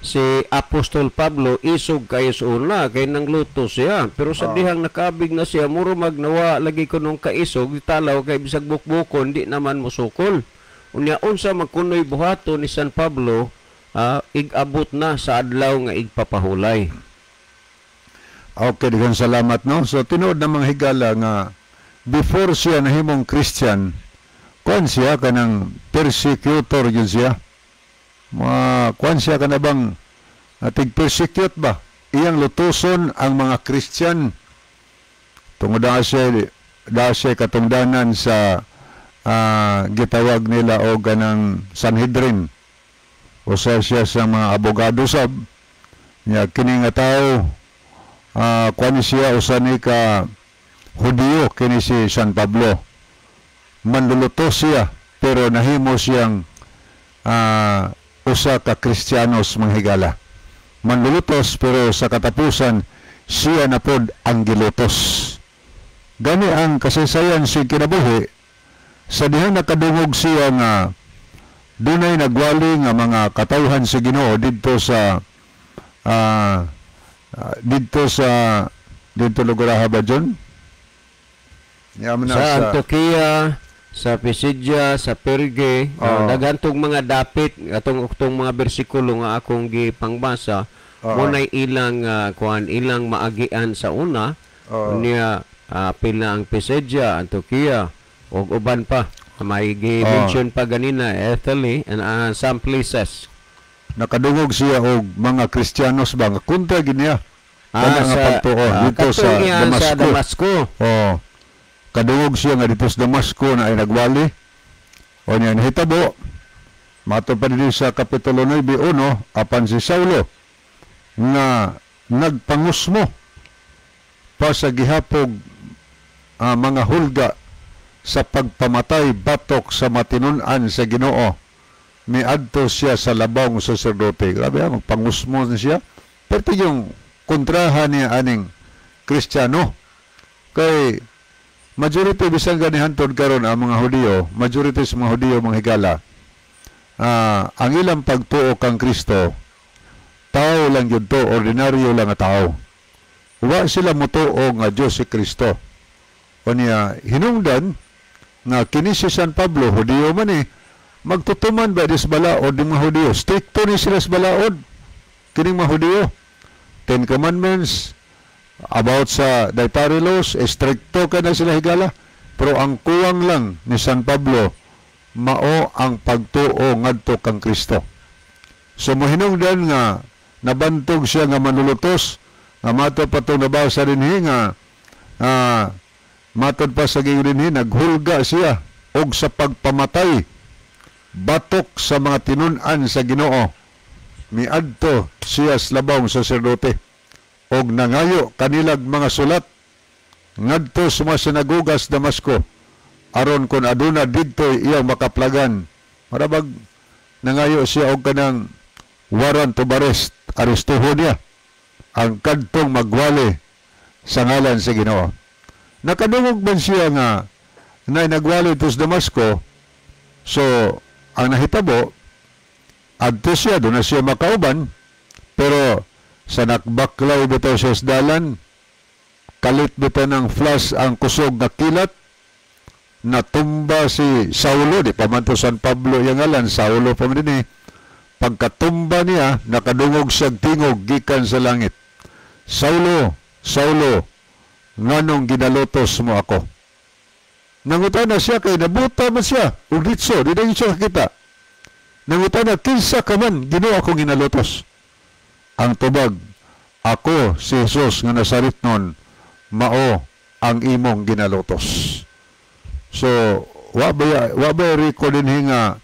si Apostol Pablo isog kayo sa una kay nang luto siya, pero sa dihang nakabig na siya, muro magnawa lagi ko nung kaisog talaw kay bisag bukbukon di naman mosukol. Unya unsa magkunoy buhaton ni San Pablo ig-abot na sa adlaw nga igpapahulay? Okay, daghang salamat, no. So tinuod na, mga higala, nga before siya nahimong Christian, Kuan siya, kanang persecutor yun siya. Mga kuan siya, kana bang ating persecute ba? Iyang lutuson ang mga Christian tungod na siya katungdanan sa gitawag nila o kanang Sanhedrin. Usa siya sa mga abogado sab niya. Kini nga tao, kuan siya, usa ni ka Hudiyo kini si San Pablo. Manlulutos siya pero nahimo siyang usa ka Kristiyanos, mga higala. Manlulutos pero sa katapusan siya na pod ang gilutos. Gani ang kasaysayan si kinabuhi sa dihang nakadungog siya nga dunay nagwali nga mga katawhan sa Ginoo didto sa didto lugar ba, John? Yaman na Sa Antioquia, sa Pisidia, sa Perge, daghan tong mga dapit atong atong mga bersikulo nga akong gipangbasa. Mo nay ilang kuan, ilang maagian sa una. Niya pila ang Pisidia, Antioquia ug uban pa. May gi-mention pa ganina Italy and some places. Nakadungog siya og mga Kristiyanos ba nga kontra gid niya kana nga pagtuo dito sa katong iyan sa Damasco. Damasco. Oh. Kadungog siya nga dito sa Damasco na ay nagwali. O niya nahitabo. Mato pa dinhi sa Kapitulo 9:1, apan si Saulo nga nagpangusmo pa sa gihapog mga hulga sa pagpamatay batok sa matinun-an sa Ginoo, miadto siya sa labawng saserdote. Grabe ha, magpangusmo na siya. Pero yung kontrahan niya aning Kristiyano. Kay majority bisan gani hantod karon ang mga Hudiyo, majority sa mga Hudiyo, mga higala, ang ilang pagtuo kang Kristo, tao lang yun to, ordinaryo lang nga tao. Wa sila motuo nga Diyos si Kristo. O niya, hinungdan nga kini si San Pablo, Hudiyo man eh, magtutuman ba dis balaod ng mga Hudiyo? Stricto ni sila sa balaod. Kining mga Hudiyo. Ten Commandments, about sa dietary laws, stricto ka na sila, higala. Pero ang kuwang lang ni San Pablo, mao ang pagtuo ngadto kang Kristo. So mohinungdan nga nabantog siya nga manulutos, nga mato pa itong nabasa dinhi nga matod pa sa giingon dinhi, naghulga siya og sa pagpamatay batok sa mga tinun-an sa Ginoo, miadto siya sa labawng saserdote og nangayo kanilag mga sulat ngadto sa mga sinagogas Damasco aron kon aduna didto iyang makaplagan. Marabag nangayo siya og kanang warrant of arrest, arestuhon niya ang kadtong magwali sa ngalan sa Ginoo. Nakadungog man siya nga na nagwali ito sa Damasco. So ang nahitabo, adto siya, doon na siya makauban, pero sa nakbaklaw bitaw siya sa dalan, kalit bitaw ng flash ang kusog nga kilat, natumba si Saulo. Di pa man to San Pablo yung ngalan, Saulo pa man din eh. Pagkatumba niya, nakadungog siya tingog gikan sa langit, "Saulo, Saulo, nganong ginalutos mo ako?" Nangutana siya kay nabuta man siya ug ditso, di na siya kakita. Nangutana, "Kinsa ka man, Ginoo, akong ginalutos?" Ang tubag, "Ako si Jesus nga Nazaretnon, mao ang imong ginalutos." So, wa ba record dinhi nga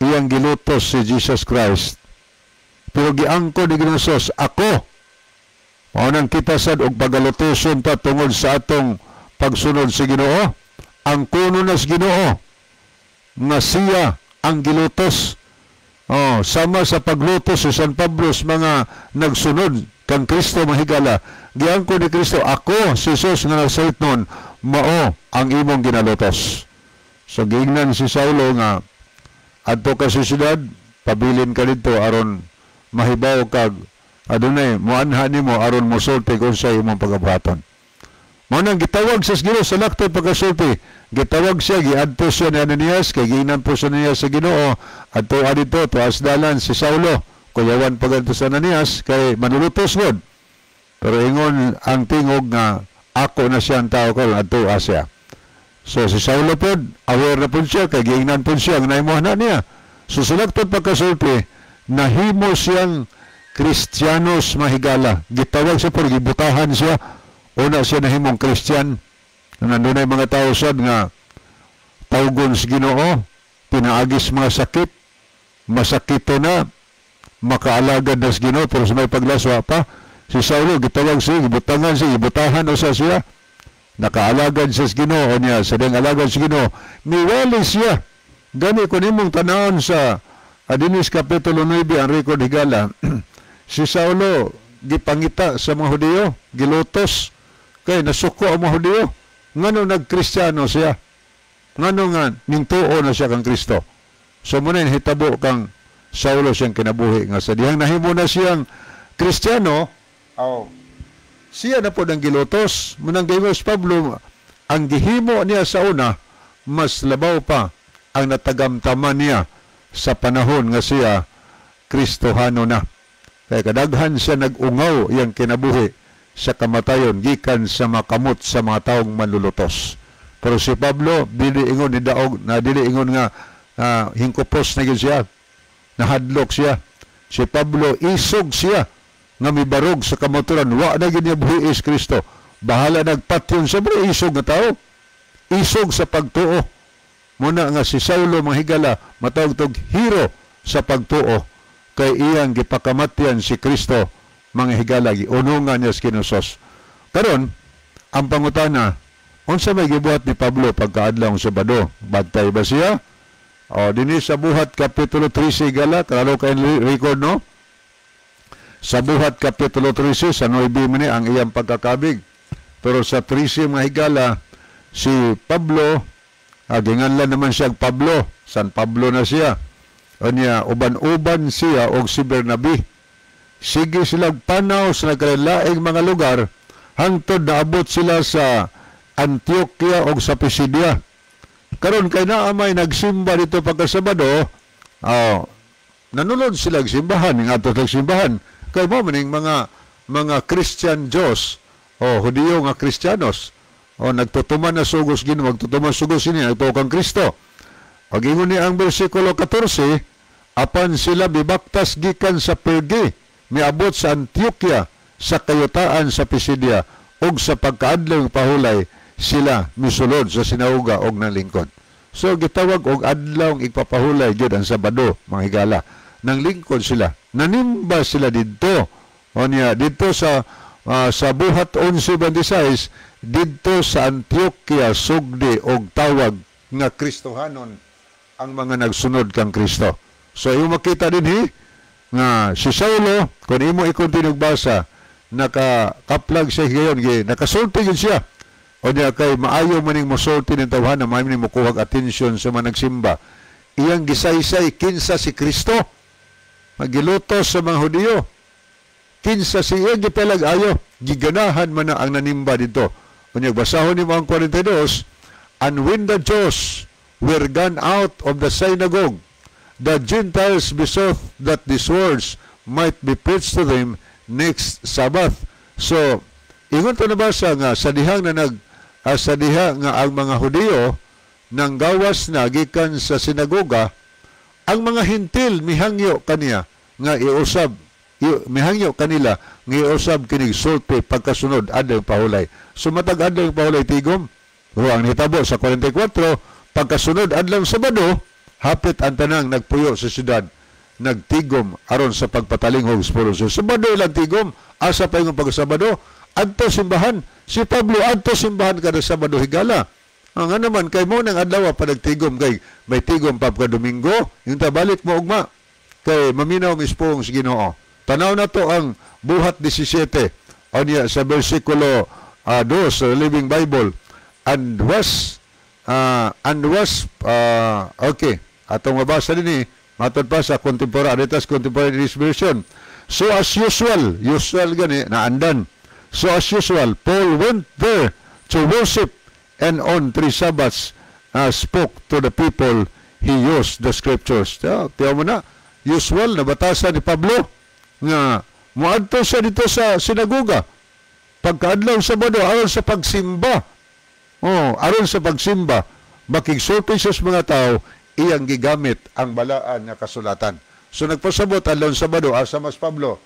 iyang gilutos si Jesus Christ? Pero giangko ni Ginoong Jesus, "Ako." Mao nang kita sad og pagalutoson ta tungod sa atong pagsunod sa Ginoo. Ang kuno na sa Ginoo nga siya ang gilutos. Oh, sama sa paglutos si San Pablo sa mga nagsunod kang Kristo, mahigala. Giangko ni Kristo, "Ako si Jesus nga Nazaretnon, mao ang imong ginalutos." So giingnan si Saulo nga adto ka sa syudad, pabilin ka didto aron mahibaw kag adunay moanha nimo aron mosulti kung sa imong pagabuhaton. Mao nang gitawag sa Ginoo sa laktay pagkasulti. Gitawag siya, giadto siya ni Ananias, kay giingnan po sa niya sa Ginoo, adto dito, tuas dalan si Saulo. Kuyawan pa ganito sa Ananias, kay manulutos gud. Pero ingon ang tingog nga ako na siya ang tao karon, adto siya. So si Saulo pod, aware na pod siya, kay giingnan pod siya ang nahimuhan na niya. So silagtod pagkasulti, nahimo siyang Kristiyanos, mahigala. Gitawag siya pero gibutahan siya. Una siya nahimong Christian. Nandun mga tao sad nga tawgon sa Ginoo, pinaagis mga sakit, masakito na, makaalagad na sa Ginoo, pero sa may paglaswa pa, si Saulo, gitawag siya, gibutangan siya, gibutahan o sa siya, nakaalagad siya sa Ginoo niya, sa diyang alagad sa Ginoo, niwali siya. Gani kung imong tanawon sa adinis Kapitulo 9 ang record, higala, si Saulo gipangita sa mga Hudiyo, gilutos, kay nasuko ang mga Hudiyo. Ngano nagkristyano siya? Ngano nga ningtuo na siya kang Kristo? So muna hitabo kang Saulo siyang kinabuhi nga sa dihang nahimo na siyang Kristiyano, oh, siya na po ng gilutos. Munang gayon Pablo, ang gihimo niya sa una, mas labaw pa ang natagamtaman niya sa panahon nga siya Kristohano na. Kaya kadaghan siya nag-ungaw iyang kinabuhi sa kamatayon gikan sa makamot sa mga taong manlulutos. Pero si Pablo, dili ingon ni daog na dili ingon nga hingkupos na gyud siya. Nahadlok siya. Si Pablo isog siya nga mibarog sa kamaturan, wa na gyud niya buhi Kristo. Bahala nagpatyon sa pero isog nga tao. Isog sa pagtuo. Muna nga si Saulo, mga higala, matawag tog hero sa pagtuo kay iyang gipakamatyan si Kristo, mga higala, giunungan niya sa Kinusos. Karon, ang pangutana, unsa may gibuhat ni Pablo pagkaadlaw sa Sabado? Bantay ba siya? O dinhi sa Buhat Kapitulo 13, higala, klaro kay record, no? Sa Buhat Kapitulo 13, sa 9 man ang iyang pagkakabig. Pero sa 13, mga higala, si Pablo, ginganlan naman siya Pablo, San Pablo na siya. Unya, uban-uban siya og si Bernabe. Sige sila panaw sa nagkalaing mga lugar hangtod naabot sila sa Antioquia og sa Pisidia. Karon kay naa may nagsimba dito pagka Sabado, oh, nanulod sila simbahan, ng ato simbahan. Kay mo maning mga Christian Diyos o Hudiyo nga Kristiyanos o nagtutuman na sugos Ginoo, magtutuman sugos ini nagtuo kang Kristo. Pag ingon ni ang bersikulo 14, apan sila bibaktas gikan sa Perge, miabot sa Antioquia, sa kayutaan sa Pisidia, ug sa pagkaadlaw pahulay sila misulod sa sinagoga og nalingkod. So gitawag og adlaw igpapahulay gyud ang Sabado, mga higala. Nang lingkod sila, nanimba sila didto. O niya didto sa Buhat 11:26, didto sa Antioquia sugdi og tawag nga Kristohanon ang mga nagsunod kang Kristo. So imo makita dinhi nga si Saulo, kung imo i-continue basa, nakakaplag siya higayon, nakasulti gyud siya. O niya kay maayo maning mosulti ng tawhana, maayo maning mokuhag atensyon sa mga nagsimba. Iyang gisaysay kinsa si Kristo, magilutos sa mga Hudiyo. Kinsa si iyang gipelag ayo, giganahan man na ang nanimba dito. Unya basahon nimo ang 42, "And when the Jews were gone out of the synagogue, the Gentiles besought that these words might be preached to them next Sabbath." So, ingon to nabasa nga sa dihang na nag sa diha nga ang mga Hudiyo nang gawas na gikan sa sinagoga, ang mga Hintil mihangyo kaniya nga iusab mihangyo kanila nga iusab kinig sulti pagkasunod adlaw pahulay. So matag adlaw pahulay tigom. Pero ang nahitabo sa 44, pagkasunod adlaw Sabado, hapit ang tanang nagpuyo sa syudad nagtigom aron sa pagpatalinghog sa pulong. So, Sabado ilang tigom, asa pa yung pagkasabado, adto simbahan. Si Pablo adto simbahan kada Sabado, higala. Ang nga naman, kay mo nang adlaw pa nagtigom, kay may tigom pa ka Domingo, yung tabalik mo ugma, kay maminaw mismo sa Ginoo. Tanaw na to ang Buhat 17, o niya sa versikulo 2 sa Living Bible, and was okay, atong mabasa din eh, matod pa sa contemporary, latest contemporary English version. So as usual, usual gani, naandan. So as usual, Paul went there to worship and on three Sabbaths spoke to the people. He used the scriptures. Tiyaw mo na, usual, nabatasan ni Pablo nga muadto siya dito sa sinagoga pagkaadlaw Sabado aron sa pagsimba. Oh, aron sa pagsimba, makigsulti siya sa mga tao, iyang gigamit ang balaan nga kasulatan. So nagpasabot adlaw Sabado, asa mas Pablo,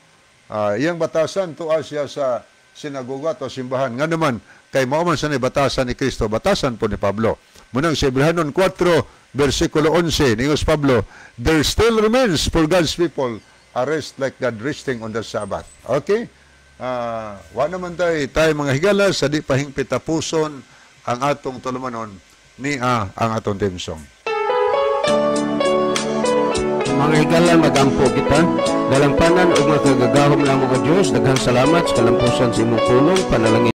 iyang batasan tuwa siya sa sinagoga o simbahan. Nga naman, kay mao man sa ni batasan ni Kristo, batasan po ni Pablo. Munang sa Hebrahanon 4, versikulo 11, ningos Pablo, "There still remains for God's people a rest like God resting on the Sabbath." Okay? Wa naman tayo, tayo mga higala sa di pahingpit tapuson ang atong tulumanon ni ang atong theme song. Mga higala, magampo kita. Dalampanan ug makagagahom namo nga Dios, daghang salamat sa kalampusan sa imong pulong. Panalangin